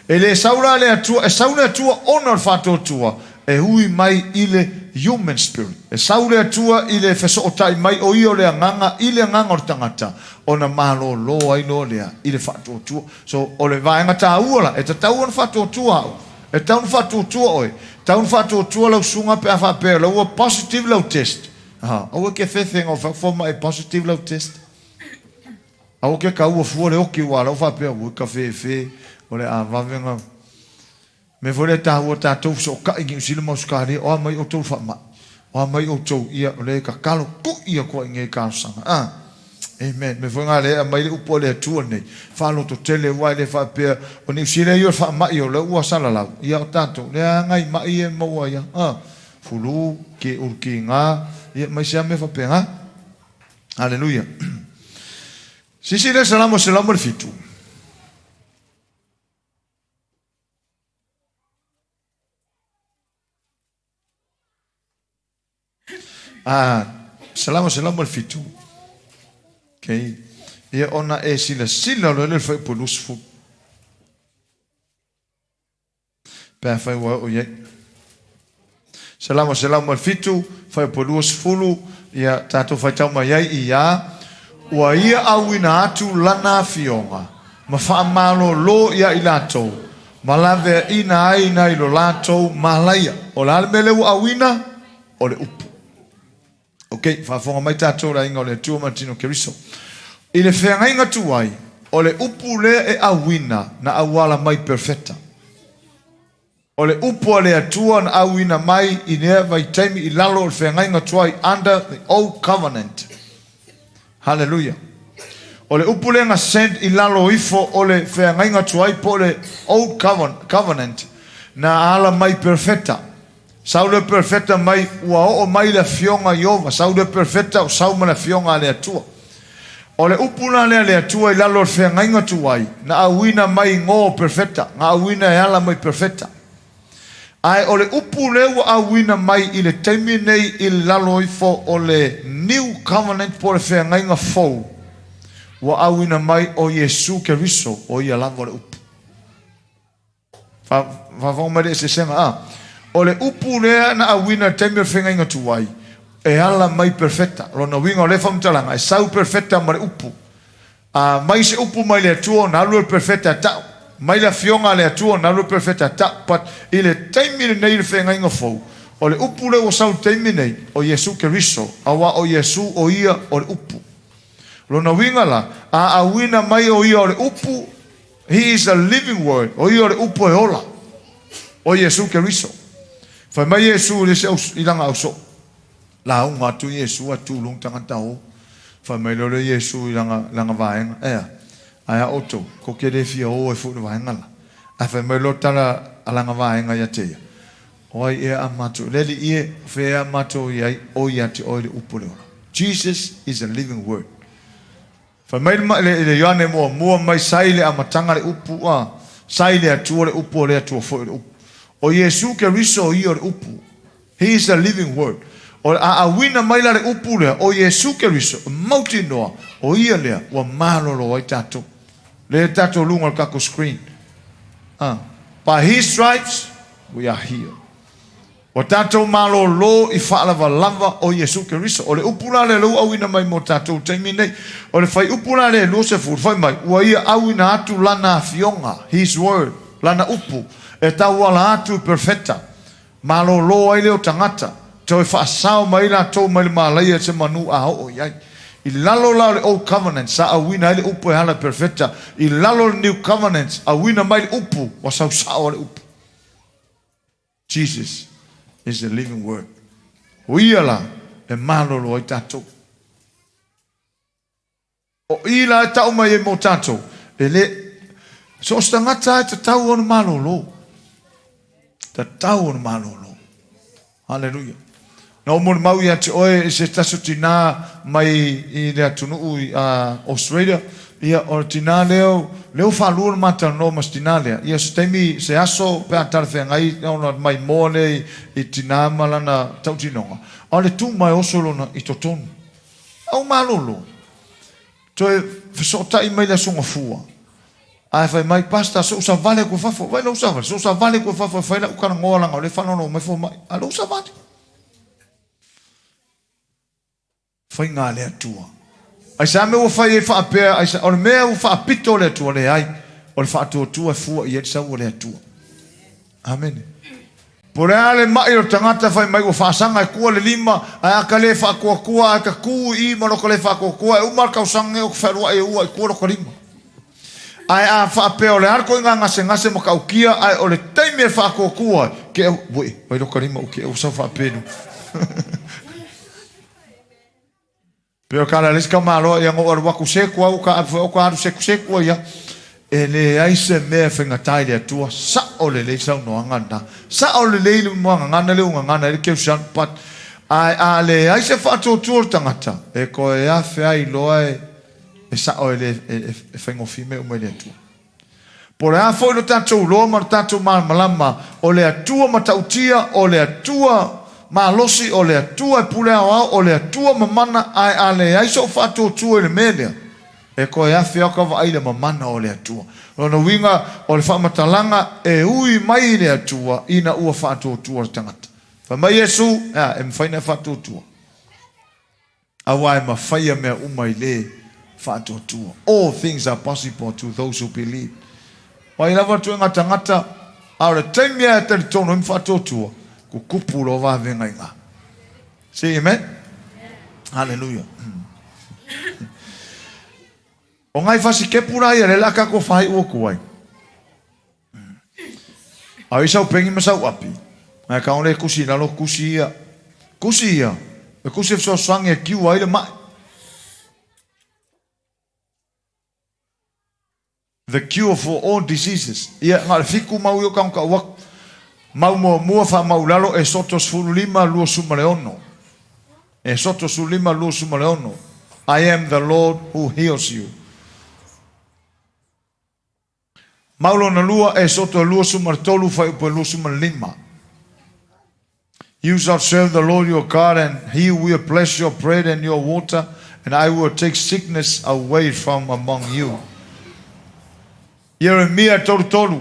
E le sau la le Atua, e sau le Atua ona o le faatuatua e ui mai i le human spirit. E sau le Atua i le fesootai mai o ia o le agaga i le agaga o le tagata ona malolo ai loa lea i le faatuatua. So, o le vaega taua la, e tatau ona faatuatua au, e tatau ona faatuatua oe, e tatau ona faatuatua lau susuga pe a faapea o la ua positive lau test. Ha, aua e ke fefe nga o fai mai positive lau test. Aua ke kaua fua le oki ua lau faapea ua ka fefe o le a vave nga mea foi lea taua tatou fesootai Niu Sila ma Ausetalia o a mai outou le faamai o a mai outou ia o lea e tatalo tui atu ai nei talosaga a Amen mea foi nga lea e aumai le upu a le Atua lenei faalototele aua e le faapea o Niu Sila ia o le faamai o lea ua salalau ia o tatou lea a nai mai e maua ai a fulu ke ulu kiga ia ma isi a mea faapena. Aleluia. Silasila i le Salamo 107. Ah, Salamo 107. Okay. Ia ona e silasila loa lea i le fuaiupu 20. Pe afai ua oo i ai. Salamo 107, fuaiupu 20, ia tatou faitau mai ai i a, Ua ia auina atu lana afioga, ma faamalolo ia i latou, ma laveaina ai nai lo latou malaia. O le a le mea lea ua auina? O le upu. Ok, faafofoga mai tatou le aiga o le Atua ma le Tino Keriso. I le feagaiga tuai, o le upu lea e auina na auala mai perfeta. O le upu a le Atua na auina mai i lea vaitaimi i lalo o le feagaiga tuai, under the old covenant. Hallelujah. O le upu lea na send i lalo ifo o le feagaiga tuai po o le old covenant na ala mai perfeta. Sau le perfeta mai ua oo mai le Afioga Ieova, sau le perfeta o sau ma le Afioga a le Atua. O le upu la lea a le Atua i lalo o le feagaiga tuai, na auina mai go perfeta, na auina e ala mai perfeta. Ae o le upu lea ua auina mai i le taimi nei i lalo ifo o le New Covenant po o le feagaiga fou, ua auina mai o Iesu Keriso, o ia lava o le upu. Faafofoga mai le eseesega a. O le upu lea na auina i le taimi o le feagaiga tuai, e ala mai perfeta. Lona uiga o lea faamatalaga, e sau perfeta ma le upu. A mai se upu mai le Atua ona alu le perfeta e tau. Mai le Afioga a le Atua ona alu le perfeta e tau. But i le taimi lenei i le feagaiga fou, o le upu lea ua sau i le taimi nei, o Iesu Keriso, aua o Iesu o Ia o le upu. Lona uiga la, a auina mai o Ia o le upu, He is the living word, o Ia o le upu e ola, o Iesu Keriso. Fai mai Iesu i le isi i lana ausoo, lauga atu Iesu ae tu luga tagata o. Fai mai loa lea Iesu i lana, lana vaega, Ea, ae a outou, kou te le fia o ai foi i le vaega la. Ae fai mai loa tala a lana vaega ia te ia, O ai ea a matou, le Alii e, o fea ea a matou i ai, o ia te oe le upu o le ola. Jesus is the living word. Fai mai le, le Ioane muamua mai, Sa i le amataga le upu, a, sa i le Atua le upu, o le Atua foi o le upu. O Iesu Keriso o ia o le Upu. He is the living word. O le a auina mai la le Upu lea, o Iesu Keriso, e mautinoa, o ia lea ua malolo ai tatou. Lea tatou luga o le tatou screen. Ah. By his stripes we are healed. Ua tatou malōlō i faalavalava o Iesu Keriso. O le upu la lea lea ua auina mai mo tatou i le taimi nei. O le fuaiupu la lea e 20, fai mai, ua ia auina atu Lana Afioga, His Word, Lana Upu, e tauala atu i Perofeta. Malōlō ai lea o tagata, toe faasao mai ai latou mai le malaia i se manu a oo i ai. I lalo la o le Old Covenant, sa auina ai le Upu e ala i Perofeta. I lalo o le New Covenant, auina mai le Upu, ua sausao ai le Upu. Jesus is the living word. O ia la e malolo ai tatou. O i la e tau mai ai mo tatou, e le, so o se tagata e tatau ona malolo. Tatau ona malolo. Haleluia. Na ou molimau ia te oe i se tasi o tinā mai i le atunuu i Australia, ia o le tinā lea, lea ua faalua ona ma talanoa ma se tinā lea, ia se taimi, se aso pe a talafeagai ona maimoa lea i tinā ma lana tautinoga, a o le tu mai oso lona i totonu. A ua malolo. Toe fesootai mai le Aso Gafua, ae fai mai, Pastor, se ou savali atu i fafo. Vai lou savali, se ou savali atu i fafo e fai lau talanoa leaga o lea e faalogologo mai fomai. A lou savali. Faiga a le Atua. Aisea mea ua fai ai faapea, aisea, o le mea ua faapito le Atua, leai, o le faatuatua e fua i ai le sau o le Atua. Amene. Po o le a le maʻi o le tagata fai mai ua faasaga e kua le lima, ae a ka le faatuatua ae ka tu i i ma lota le faatuatua, e uma le tausaga nei o te fealuai e ua i tua lota lima. Ae a faapea o le a le koiga gasegase matautia ae o le taimi e faatuatua ai, ke au, ue, vai lota lima u ke au sau faapenu. Pei o kala le isi tamaloa ia no alu atu seku au ka alu foi au ka alu seku seku ai ia. E leai se mea e faigata i le Atua, sao lelei saunoaga lena. Sao lelei le muagagana lea ua gagana ai le Keusiano but ae a leai se faatuatua o le tagata, e toe afe ai loa e sao e le e faigofie mea uma i le Atua. Po o le a foi lo tatou iloa ma lo tatou malamalama, o le Atua matautia, o le Atua malosi, o le Atua e pule aoao, o le Atua mamana, ae a leai sou faatuatua i le mea lea, e toe afe au ka vaai i le mamana o le Atua. O lona uiga, o le faamatalaga e ui mai i le Atua ina ua faatuatua le tagata. Fai mai Iesu, Ea, e mafai ona e faatuatua. Aua e mafaia mea uma i le faatuatua. All things are possible to those who believe. Mai lava ituaiga tagata, a o le taimi lava e talitonu ai ma faatuatua, kukupu loa vavega i ina. Say amen. Hallelujah. O ngai fasikepu la ia lea o le a tatou faaiu atu ai. A i sau pengi ma sau api, ae ka ole kusi i lalo, kusi ia. Kusi ia, e kusi e fesoasoani e kiu ai le mai. The cure for all diseases. Ia, na o le fiku mau ia o ka tau atu. Mau muamua faamau i lalo e soto 15 26. E soto 15 26. I am the Lord who heals you. Mau lona lua, Esoto e 23, fuaiupu e 25. You shall serve the Lord your God, and he will bless your bread and your water, and I will take sickness away from among you. Ieremia 33,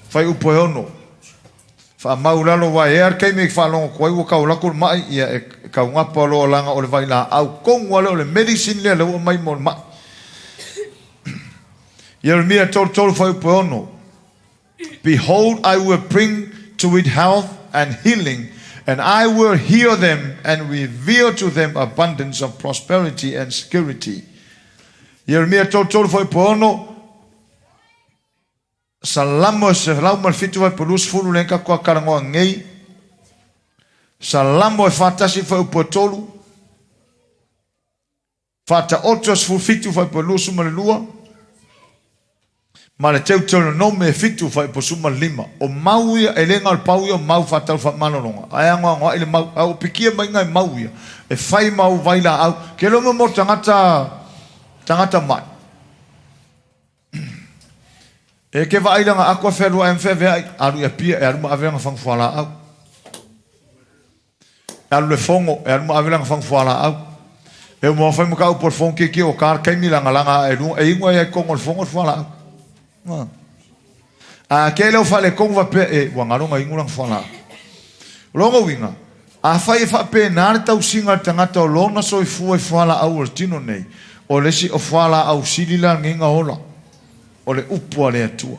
fuaiupu e 6. Faamau i lalo aua e ea le taimi e faalogo atu ai ua tau alu atu le maʻi, ia e taugapa loa leaga o le vailaau tonu lava lea o le medicine lea lea ua aumai mo le maʻi. Ieremia 33 fuaiupu e 6. Behold, I will bring to it health and healing, and I will heal them and reveal to them abundance of prosperity and security. Ieremia 33 fuaiupu e 6. Salamo e 107 fuaiupu 20 lea tatou talanoa nei. Salamo e 41 fuaiupu e 3. Faataoto 17 fuaiupu 22 ma le Teuteronome e 7 fuaiupu 15. O mau ia, e le na o le pau ia o mau faatau faamalologa, ae anoanoai le mau, a ua pikia mai nai mau ia e fai mau vailaau. Ke iloa mo tagata, tagata mai. E ke vaai lana ako e fealuai ma feaveai, alu i Apia e alu ma ave lana fagu fualaau. E alu le fono e alu ma ave lana fagu fualaau. E uma fai ma ka upu o le fono kiekie ua ka le taimi lagalaga ae luga e inu ai ai totonu o le fono le fualaau. A ke leo faaletonu faapea e ua galo na inu lana fualaau. O lona uiga, afai e faapena le tausiga a le tagata o lona soifua i fualaau o le tino nei, o le isi o fualaau sili la lenei na ola. O le upu a le Atua.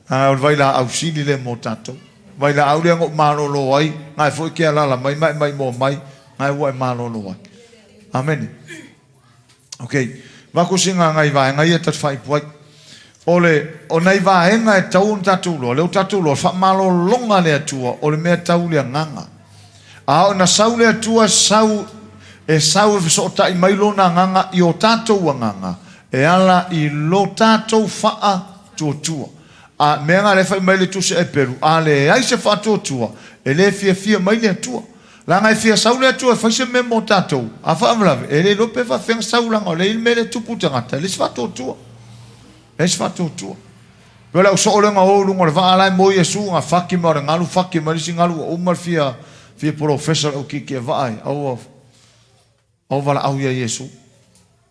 A o le vailaau sili lea mo tatou. Vailaau lea na ou malolo ai, na e foi ke alala mai ma e maimoa mai, na e ua e malolo ai. Amene. Ok. Vaku singa ngai vaega ia tatu faaipu ai. O le, o nai vaega e tau ona tatou loa, lea ua tatou loa, faamalologa a le Atua, o le mea tau le agaga. A oo ina sau le Atua, sau, e sau e fesootai mai Lona agaga i o tatou agaga, e ala i lo tatou faatuatua. A mea na lea fai mai le Tusi a Eperu, a leai se faatuatua, e le fiafia mai le Atua. Leaga e fia sau le Atua e fai se mea mo tatou, a faalavelave, e le iloa pe faafefea ona sau leaga o lea e i ai le mea lea e tupu i tagata, e leai se faatuatua. Leai se faatuatua. Pei o le au soo lea na o i luga o le vaa la e moe Iesu na faki mai o le galu faki mai le isi galu ua uma le fia fia polofesa o le au kiekie vaa e aua aua valaau ia Iesu.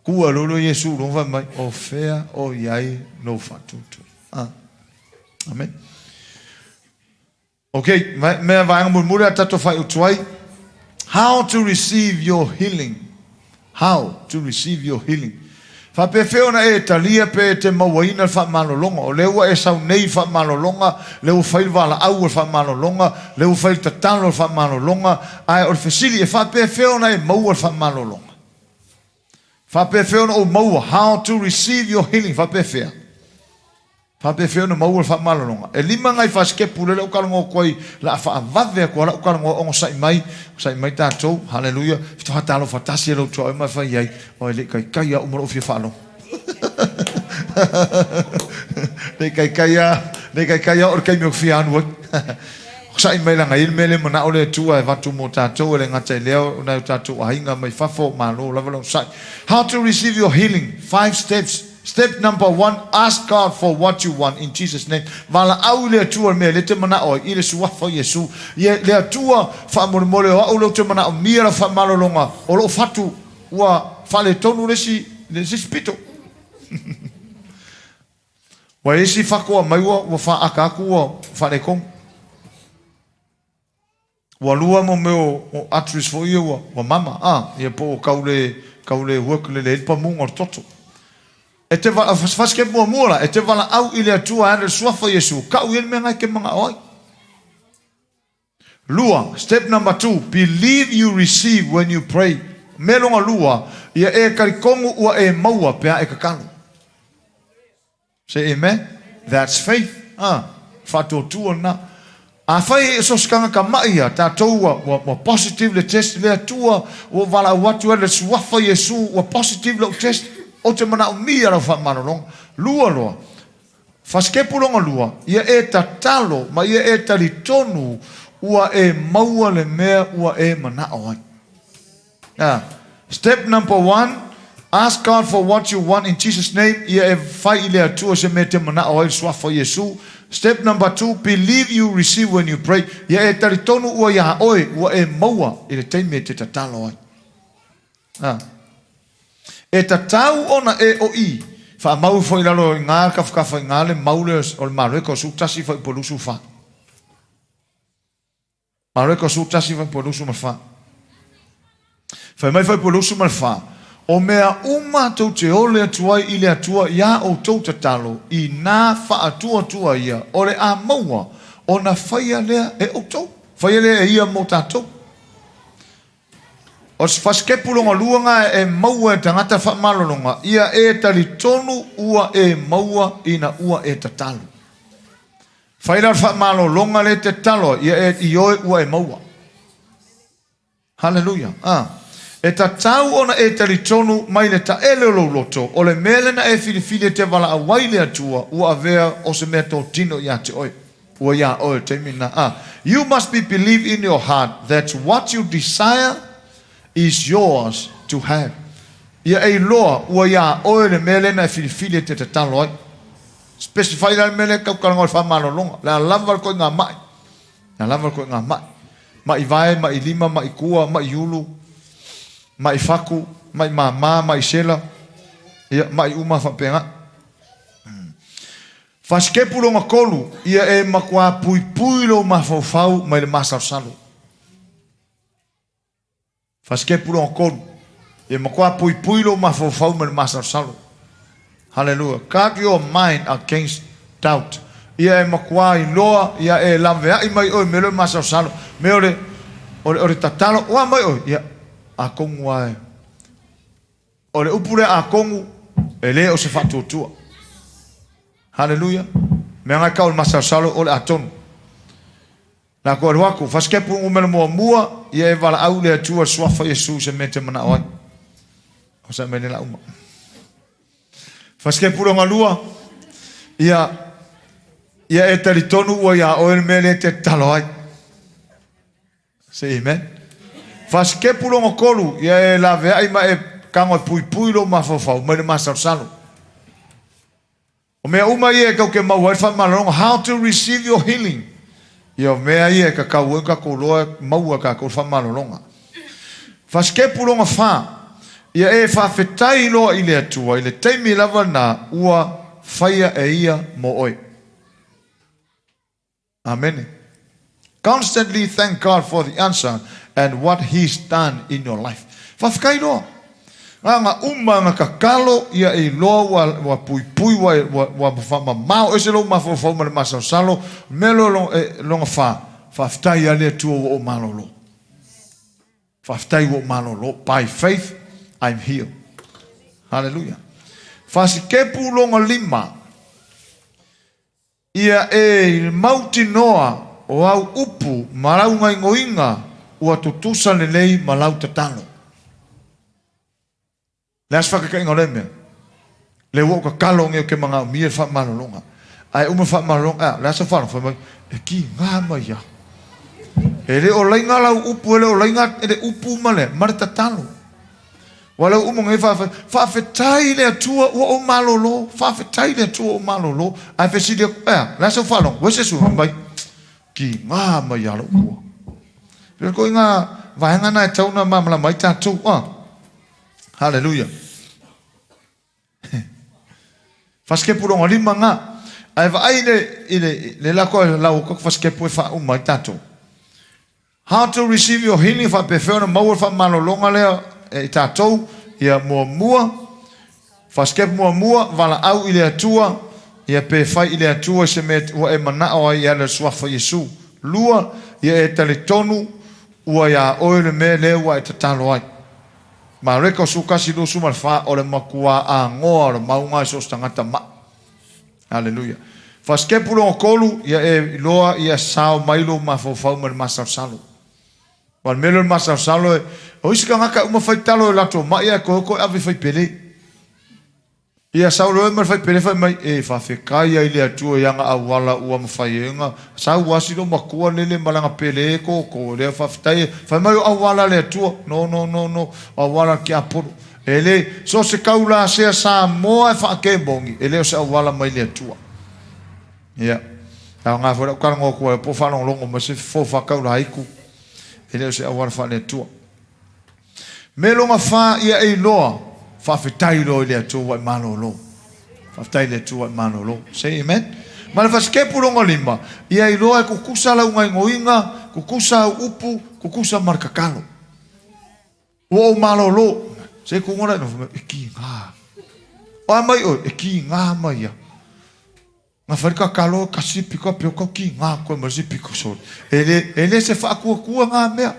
Ku e lolo Iesu i luga fai mai o fea o i ai lou faatuatua. Ah. Amen. Ok, mea vaega mulimuli a tatou faaiutu ai. How to receive your healing. How to receive your healing. Faapefea ona e talia pe e te mauaina le faamalologa. O lea ua e sau nei i faamalologa, lea ua fai le valaau o le faamalologa, lea ua fai le tatalo o le faamalologa, ae o le fesili, e faapefea ona e maua le faamalologa? Faapefea ona ou maua? How to receive your healing. Faapefea? Faapefea ona maua le faamalologa? E lima nai fasikepu lea ou talanoa atu ai, la a faavave atu lava lau talanoa onosai mai, onosai mai tatou. Haleluia. Faatoa talofa tasi e lou tuaoi ma e fai ai, oi le i taitai a uma lou fia faalogo. Le i taitai a, le i taitai a oo i le taimi ou te fia alu ai. Onosai mai leaga e i ai le mea lea e manao le Atua e avatu mo tatou, e le gata i lea o nai o tatou aiga mai fafo, malo lava le onosai. How to receive your healing, five steps. Step number one, ask God for what you want in Jesus name. Valaau i le Atua le mea lea e te manao ai, i le Suafa o Iesu. Ia, le Atua, faamolemole o au lea ou te manaomia lau faamalologa, o lou fatu ua faaletonu le isi, le isi pito. Ua i ai isi fatu ua aumai ua, ua faaata atu ua faaletonu. Ua lua mo mea o arteries foi ia ua, ua mama, a, ia po ua tau le, tau le work lelei ai le pamuga o le toto. E te va, fasifasi ke muamua la, e te valaau i le Atua e ala i le Suafa o Iesu, kau i ai le mea na e te manao ai. Lua, step number two, believe you receive when you pray. Mea lona lua, ia e talitonu ua e maua pe a e tatalo. Say amen. That's faith. Ah, faatuatua lena. Afai e so se tagata maʻi ia, tatou ua, ua, ua positive le test, le Atua ua valaau atu ai le Suafa Iesu, ua positive lou test, ou te manaomia lau faamalologa. Lua loa, fasikepu lona lua, ia e tatalo ma ia e talitonu ua e maua le mea ua e manao ai. A. Step number one, ask God for what you want in Jesus name, ia e fai i le Atua se mea e te manao ai le Suafa o Iesu. Step number two, believe you receive when you pray, ia e talitonu ua iā oe, ua e maua i le taimi e te tatalo ai. A. E tatau ona e o i, faamau ifo i lalo i ngā tafatafa i ngā le mau lea o le Mareka o 11 fuaiupu 24. Mareka 11 fuaiupu 24. Fai mai fuaiupu 24, O mea uma tou te ole atu ai i le Atua iā outou tatalo, inā faatuatua ia, o le a maua, ona faia lea e outou. Faia lea e ia mo tatou. O se fasikepu lona lua na e maua e tagata faamalologa, ia e talitonu ua e maua ina ua e tatalo. Fai la le faamalologa lea e te tatalo ai, ia e ioe ua e maua. Haleluia. A. E tatau ona e talitonu mai le taele o lou loto, o le mea lena e filifili e te valaau ai le Atua, ua avea o se mea totino iā te oe. Ua iā oe i le taimi lena. A. You must be believe in your heart that what you desire is yours to have. Ia e iloa ua iā oe le mea lena e filifili e te tatalo ai. Specify la le mea lea tau talanoa i le faamalologa. Le a lava le toaiga ma'i. Le a lava le toaiga ma'i. Ma'i vae, ma'i lima, ma'i tua, ma'i ulu, ma'i fatu, ma'i mama, ma'i sela, ia, ma'i uma faapena. Fasikepu lona tolu, ia e matuā puipui lou mafaufau mai le masalosalo. Fasikepu lona tolu, ia matuā puipui lou mafaufau mai le masalosalo. Hallelujah. Guard your mind against doubt. Ia e matuā iloa, ia e laveai mai oe me lou masalosalo, me o le, o le, o le tatalo, ua mai oe, ia, atonu lava e, O le upu lea atonu, e le o se faatuatua. Haleluia. Mea ngai kau le masalosalo o le atonu. La ko alu aku, fasikepu numera muamua, ia e valaau le Atua le suafa Iesu se mea e te manao ai. O sa mea la uma. Fasikepu longa lua, ia, ia e talitonu ua iā oe le mea lea e te tatalo ai. Say amen. Fasikepu lona tolu, ia e laveai ma e tago e puipui lou mafaufau mai le masalosalo. O mea uma ia e tou te maua ai le faamalologa, how to receive your healing. Ia o mea ia e tatau ai ona tatou loa maua e tatou le faamalologa. Fasikepu lona fa, ia e faafetai loa i le Atua i le taimi lava lena ua faia e Ia mo oe. Amene. Constantly thank God for the answer and what he's done in your life. Faafetai loa. Nga uma nga tatalo ia e iloa ua, ua puipui ua, ua, ua faamamao ese lou mafaufau ma le masalosalo, mea loa lo, e, lona fa, faafetai a le Atua ua ou malolo. Faafetai ua ou malolo. By faith I'm healed. Hallelujah. Fasikepu lona lima. Ia e i le mautinoa o au upu ma lau gaingoiga ua tutusa lelei ma lau tatalo. Le a se faakaikaiga o lea mea? Le ua ou tatalo nei ou te manaomia le faamalologa. Ae uma le faamalologa, ea, le a sau faalogo? Fai mai, e kiga mai au. E le o laina lau upu, e le o laina le upu ma le, ma le tatalo. Ua leu uma nei faafetai, faafetai i le Atua ua ou malolo, faafetai i le Atua ua ou malolo. Ae fesili atu, ea, le a sau faalogo? Ua ese sui mai, kiga mai ia lou tua. Pei ko ngā vaega na e tau na malamalama ai tatou. Ah. Hallelujah. Fasikepu lona lima ngā. Ae vaai le, i le, le lako e lau ko fasikepu e whauma ai tatou. How to receive your healing, faapefea ona maua le faamalologa lea e i tatou, ia muamua, fasikepu muamua, valaau i le Atua, ia pe fai i le Atua i se mea ua e manao ai e ala i le Suafa Iesu. Lua, ia e talitonu ua iā oe le mea lea ua e tatalo ai. Mareka 11, 24, o le matua agoa o le mauga i so o se tagata maʻi. Aleluia. Fasikepu lona tolu, ia e iloa ia sao mai lou mafaufau mai le masalosalo. Aua o le mea lea o le masalosalo, e, o isi tagata uma fai talo e latou mai ae toe o toe ave i faipele. Ia sau loa ma le faipele fai mai, e faafetai ai le Atua i ana auala ua mafai ai ona sau asi lou matua lele ma lana pele e toto lea faafetai fai mai o auala le Atua. No, no, no, no, o auala le tiapolo. E le, so o se taulasea Samoa e faakemoni, e le o se auala mai le Atua. Ia, e aoga foi lau talanoa atu ai po o faalogologo mai se fofo faataulaitu, e le o se auala faale-Atua. Me lona fa ia e iloa, faafetai loa i le Atua ua e malolo. Faafetai i le Atua ua e malolo. Say amen. Ma le fasikepu lona lima, ia iloa e tutusa lau gaingoiga, tutusa au upu, tutusa ma le tatalo. Ua ou malolo. Se kuga la no e ki ngā. O a mai oe, e ki ngā mai ia. Nga whai ka kalo ka sipi ka peo ka ki ngā koe ma sipi ko sori. E le, e le se whaakuakua ngā mea.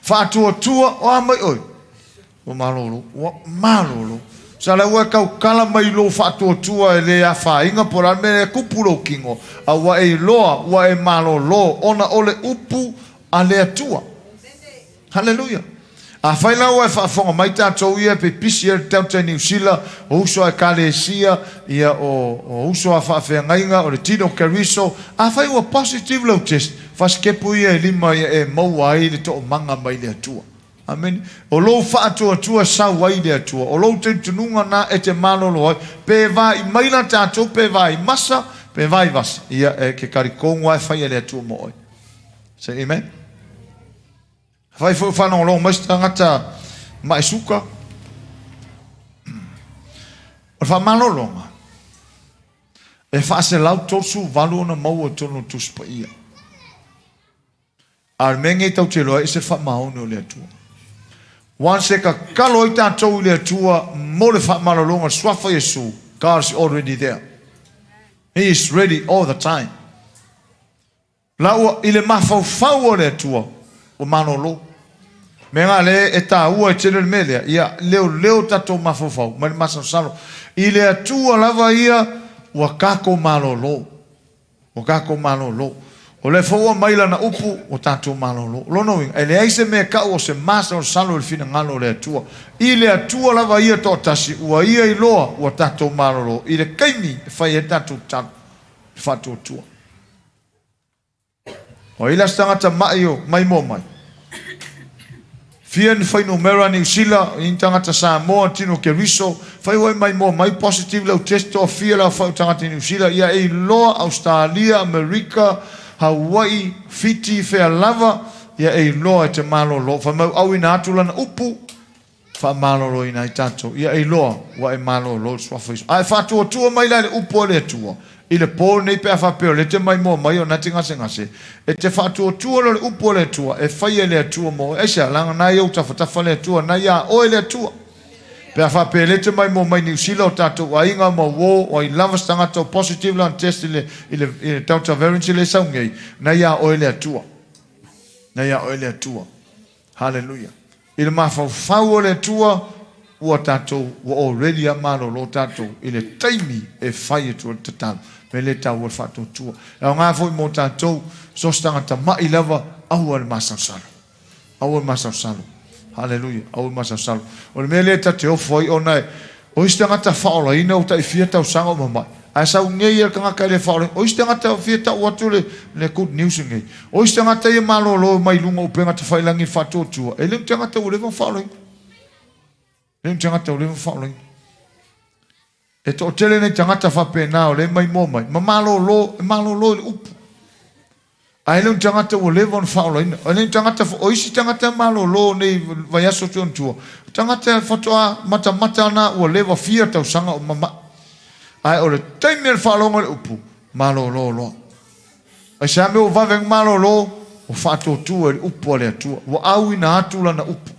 Whaatuatua, o a mai oe. Ua malolo, ua malolo. Sa le ua e kau kala mai lou whaatuatua e le afainga po la mea e kupu lou kino. A ua e iloa, ua e malolo, ona o le upu a le Atua. Haleluia! Afai la ua e faafofoga mai tatou ia pe pisi ai le Delta i Niu Sila, o uso a Ekalesia, ia o, o uso a faafeagaiga, o le Tino Keriso, afai ua positive lau test, fasikepu ia e lima ia e maua ai le toomaga mai le Atua. Amene. O lou faatuatua sau ai le Atua. O lou talitonuga na e te malolo ai. Pe vaai mai la tatou, pe vaai masa, pe vaai vasa. Ia, e ke kalikonu ai fai e le Atua mo oe. Say amen. Fai foi whanongolongo mai se tagata mai suka. O le faamalologa, e 438 ona maua i totonu o le Tusi Paia. A o le mea lenei tatou te iloa ai, e ese le faamaoni o le Atua. Once e tatalo ai tatou i le Atua mo le faamalologa, le suafa o Iesu, God is already there. He is ready all the time. La ua i le mafaufau o le Atua, ua malolo. Mea na lea e taua e tele le mea lea, ia leoleo tatou mafaufau mai le masalosalo. I le Atua lava ia ua tatou malolo. Ua tatou malolo. O lea foi ua aumai lana upu, ua tatou malolo. O lona uiga, e leai se mea e tau o se masalosalo i le finagalo o le Atua. I le Atua lava ia toatasi, ua ia iloa ua tatou malolo i le taimi e fai ai le tatou tatalo, le faatuatua. O ai la se tagata ma'i o maimoa mai? Fia ni fuainumera Niu Sila, i ni tagata Samoa, tino Keriso, fai ua e maimoa mai, positive lau test, toafia le aofai o tagata i Niu Sila, ia e iloa Ausetalia, Amerika, Hawaii, Fiti, fea lava, ia e iloa e te malolo. Fai mai ua auina atu lana upu, faamaloloina ai tatou. Ia e iloa ua e malolo i le suafa o Iesu. A e faatuatua mai la i le upu a le Atua i le po lenei pe a faapea o lea e te maimoa mai ona e te gasegase, e te faatuatua loa i le upu a le Atua e faia e le Atua mo oe. Aisea? Leaga na i ou tafatafa le Atua, na iā oe le Atua. Pe a faapea o lea e te maimoa mai Niu Sila, o tatou aiga ma uo, o ai lava se tagata o positive lana test i le, i le, i le Delta variant lea e sau nei, na iā oe le Atua. Na iā oe le Atua. Haleluia. I le mafaufau o le Atua, ua tatou, ua already a malolo tatou i le taimi e fai atu ai le tatalo. Mea lea e taua le faatuatua. E aoga foi mo tatou, so se tagata ma'i lava, aua le masalosalo. Aua le masalosalo. Haleluia. Aua le masalosalo. O le mea lea ta te ofo ai ona e, o isi tagata faaolaina ua tai fia tausaga o mamai, ae sau nei ia le tagata e le faaolaina. O isi tagata fia tau atu le, le good news lenei. O isi tagata ia malolo mai luga o upega tafailagi i le faatuatua, e le o ni tagata ua leva ona faaolaina. E le o ni tagata ua leva ona faaolaina. E toatele nai tagata faapena o lea e maimoa mai, ma malolo, e malolo i le upu. Ae le o ni tagata ua leva ona faaolaina. E le o ni tagata, o isi tagata e malolo nei vaiaso atu ona tua, o tagata e faatoa matamata ana ua leva fia tausaga o mama'i. Ae o le taimi o le faalogo i le upu, malolo loa. Aisea mea ua vave ona malolo? Ua faatuatua i le upu a le Atua. Ua auina atu lana upu.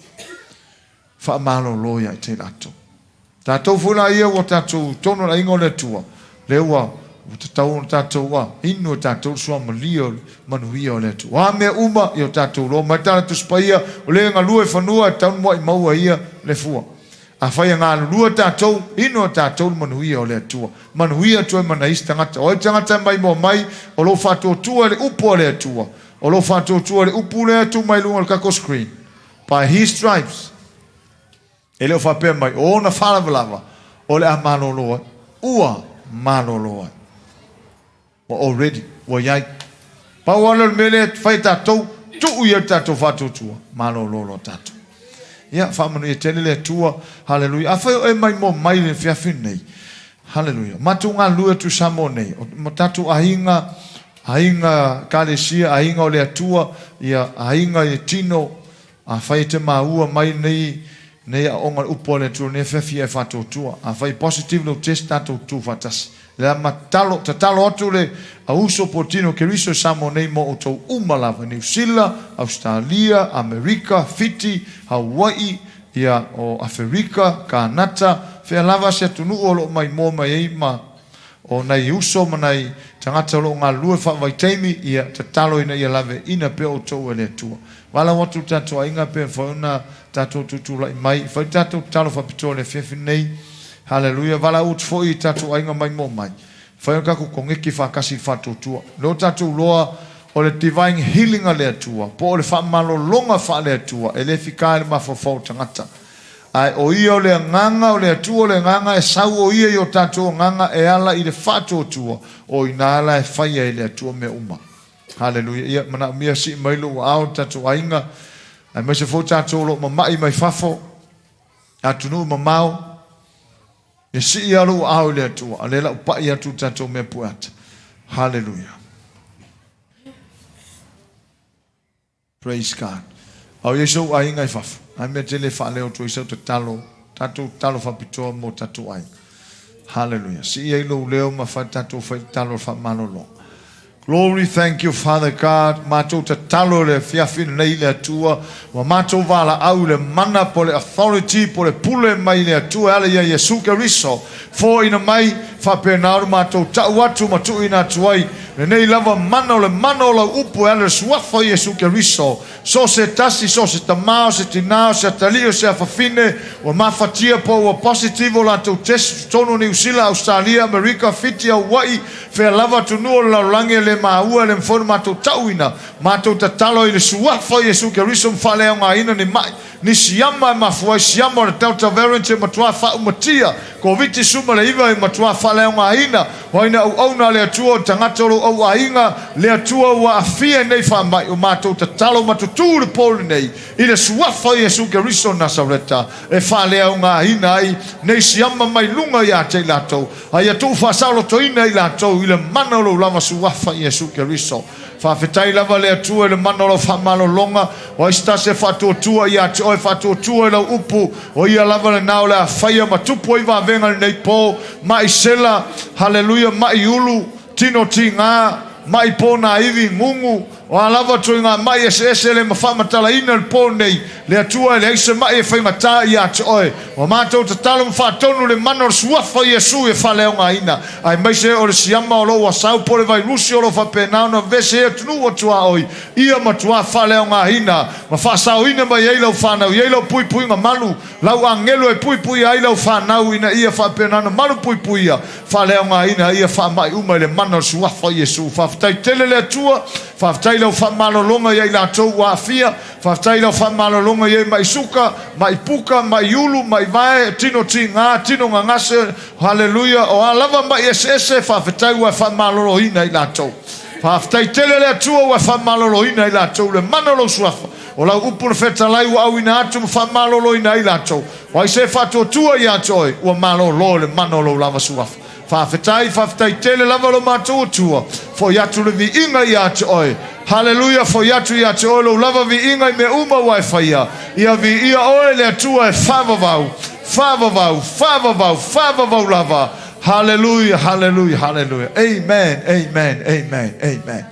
Faamalolo ia te i latou. Tatou foi la ia ua tatou tonu le aiga o le Atua, lea ua ua tatau ona tatou a inu e tatou le suamalie o le manuia o le Atua. O a mea uma ia o tatou loa mai tala Tusi Paia, o le galue fanua e tatau ona muai maua e ia le fua. Afai e galulue tatou, inu e tatou le manuia o le Atua. Manuia atu ai ma nai isi tagata. O ai tagata e maimoa mai, o lo o faatuatua i le upu a le Atua. O lo o faatuatua i le upu lea e tu mai luga o le tatou screen. By his stripes. E le o faapea mai, o ona faalavelava, o le a malolo ai. Ua malolo ai. Ua already, ua i ai. Pau lava lea o le mea lea e fai e tatou, tuu i ai le tatou faatuatua, malolo loa tatou. Ia, faamanuia tele le Atua. Haleluia. Afai o e maimoa mai i le afiafi lenei, haleluia. Matou galulue atu i Samoa nei, o tatou aiga, aiga Ekalesia, aiga o le Atua, ia, aiga i le tino, Afai e te maua mai nei nei aoga le upu a le Atua lenei afiafi ia e faatuatua. Afai e positive lou test tatou tutu faatasi. Le ma tatalo tatalo atu le auso po tino Keriso i Samoa nei mo outou uma lava, Niu Sila, Ausetalia, Amerika, Fiti, Hawaii, ia o Aferika, Kanata, fea lava se atunuu o lo o maimoa mai ai ma O nai uso ma nai tagata o lo o galulue faavaitaimi, ia tatalo ina ia laveina pea outou e le Atua. Valaau atu le tatou aiga pe mafai ona tatou tutulai mai, fai le tatou tatalo faapitoa i le afiafi lenei. Haleluia. Valaau atu foi i tatou aiga maimoa mai, fai ona tatou koneki faatasi i le faatuatua. Lea ua tatou iloa o le divine healing a le Atua, po o le faamalologa faale-Atua, e le fika i le mafaufau o tagata. Ae o Ia o le Agaga o le Atua, o le Agaga e sau o Ia i o tatou agaga e ala i le faatuatua, o i ina la e fai ai e le Atua mea uma. Haleluia. Ia, manaomia sii mai lou aao le tatou aiga. Aemaise foi tatou o lo o mama'i mai fafo, atunuu mamao, ia sii lava lou aao i le Atua, a o lea o le a ou pa'i atu i le tatou mea pueata. Haleluia. Praise God. A o i ai sou aiga i fafo, a mea tele e faaleo atu ai sau tatalo, tatou tatalo faapitoa mo tatou aiga. Hallelujah. Sii ai lou leo ma fai tatou fai tatalo o le faamalologa. Glory, thank you Father God. Matou tatalo i le afiafi lenei le Atua. Ua matou valaau i le mana po le authority po le pule mai le Atua e ala ia Iesu Keriso. Foina mai, faapena ona matou tau atu ma tuuina atu ai lenei lava mana o le mana o lau upu e ala i le Suafa o Iesu Keriso. So o se tasi, so o se tamā, o se tinā, o se atalii, o se afafine ua mafatia po ua positive o latou test i totonu o Niu Sila, Ausetalia, Amerika, Fiti, Haua'i, fea lava atunuu o le lalolagi e le maua e le mafai ona matou tauina, matou tatalo i le Suafa o Iesu Keriso ma faaleaogaina ni ma'i, ni siama e mafua ai siama o le Delta Variant e matua faaumatia, Koviti-19 e matua faaleaogaina, o ai na auauna a le Atua o le tagata o lou auaiga, le Atua ua aafia i nei faamai, o matou tatalo ma tutū i le po lenei, i le Suafa o Iesu Keriso o Nasareta, e faaleaogaina ai nei siama mai luga ia te i latou, a ia tuufaasaolotoina i latou i le mana o lou lava Suafa Iesu Keriso. Faafetai lava le Atua i le mana o lau faamalologa, o ai se tasi e faatuatua ia te oe, faatuatua i lau upu, o ia lava lena o le a faia ma tupu ai vavega i lenei po, ma'i sela, haleluia, ma'i ulu, tino tigā, ma'i pōnāivi, gugu, o a lava ituaiga ma'i eseese le ma faamatalaina i le po lenei, le Atua e leai se ma'i e faigatā ia te oe. Ua matou tatalo ma faatonu le mana o le Suafa o Iesu e faaleaogaina, aemaise o le siama o lo o ua sau po o le vairusi o lo o faapena ona vevesi ai atunuu ua tuaoi, ia matuā faaleaogaina ma faasaoina mai ai lau fanau, i ai lau puipuiga malu, lau agelu e puipuia ai lau fanau ina ia faapena ona malu puipuia, faaleaogaina ia faamai uma i le mana o le Suafa o Iesu. Faafetai tele le Atua, faafetai i lau faamalologa ia i latou ua aafia, Faafetai i lau faamalologa i ai mai suka, mai puka, mai ulu, mai vae, tino tigā, tino gagase, haleluia, o a lava mai eseese, faafetai ua e faamaloloina i latou. Faafetai tele le Atua ua e faamaloloina i latou le mana o lou suafa, o lau upu na fetalai ua auina atu ma faamaloloina ai latou. O ai se faatuatua ia te oe, ua malolo i le mana o lou lava suafa. Faafetai, faafetai tele lava lo matou Atua. Foi atu le viiga ia te oe. Haleluia, foi atu ia te oe lou lava viiga i mea uma ua e faia. Ia viia oe le Atua e faavavau, faavavau, faavavau, faavavau lava. Haleluia, haleluia, haleluia. Amen, amen, amen, amen.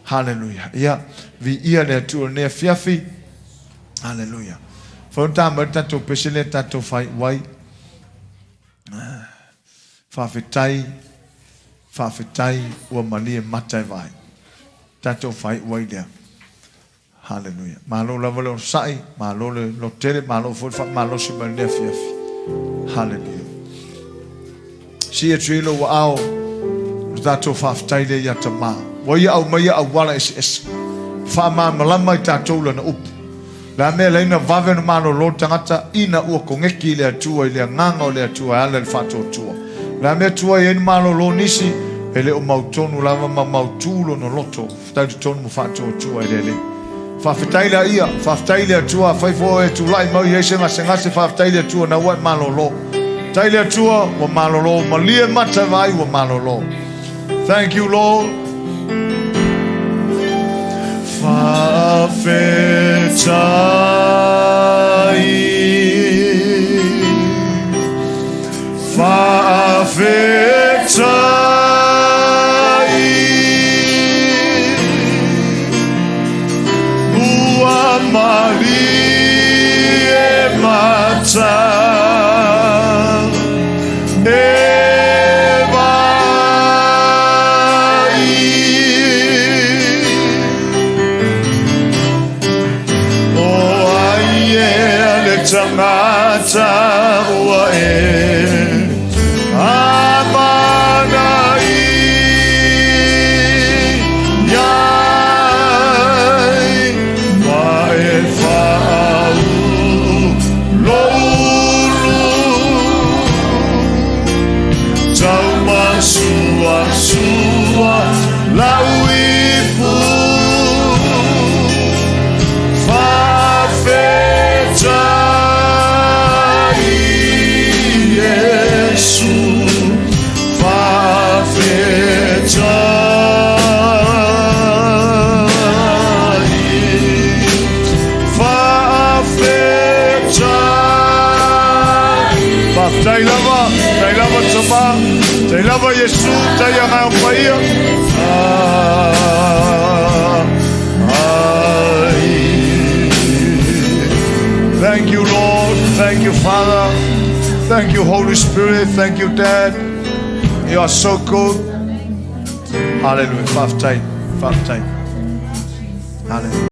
Haleluia. Ia, viia le Atua i lenei afiafi. Haleluia. Foi ona ta mai le tatou pese lea tatou faaiu ai. Faafetai, faafetai ua malie mata e vaai. Tatou faaiu ai lea. Haleluia. Malo lava le onosai, malo le lototele, malo foi le faamalosi mai lenei afiafi. Haleluia. Sii atu i lou aao le tatou faafetai lea ia Tama. Ua ia aumaia auala eseese. Faamalamalama i tatou lana upu. Le a mea e laina vave ona malolo le tagata ina ua kogeki i le Atua i le agaga o le Atua e ala i le faatuatua? Le a mea tuai ai ona malolo nisi? E le o mautonu lava ma mautū lona loto, fetai totonu ma faatuatua i le Alii. Faafetai la ia, faafetai i le Atua, afai foi o e tulai mau i ai se gasegase, faafetai i le Atua na ua e malolo. Faafetai i le Atua ua malolo, malie mata e vaai ua malolo. Thank you, Lord. Faafetai. Faafetai. Ua malie mata. E vai. O ai ea le tagata ua e. Faafetai lava, faafetai lava Tama, faafetai lava Iesu, faafetai Agaga Paia. Ah, ai. Thank you, Lord. Thank you, Father. Thank you, Holy Spirit. Thank you, Dad. You are so good. Hallelujah. Faafetai. Faafetai. Hallelujah.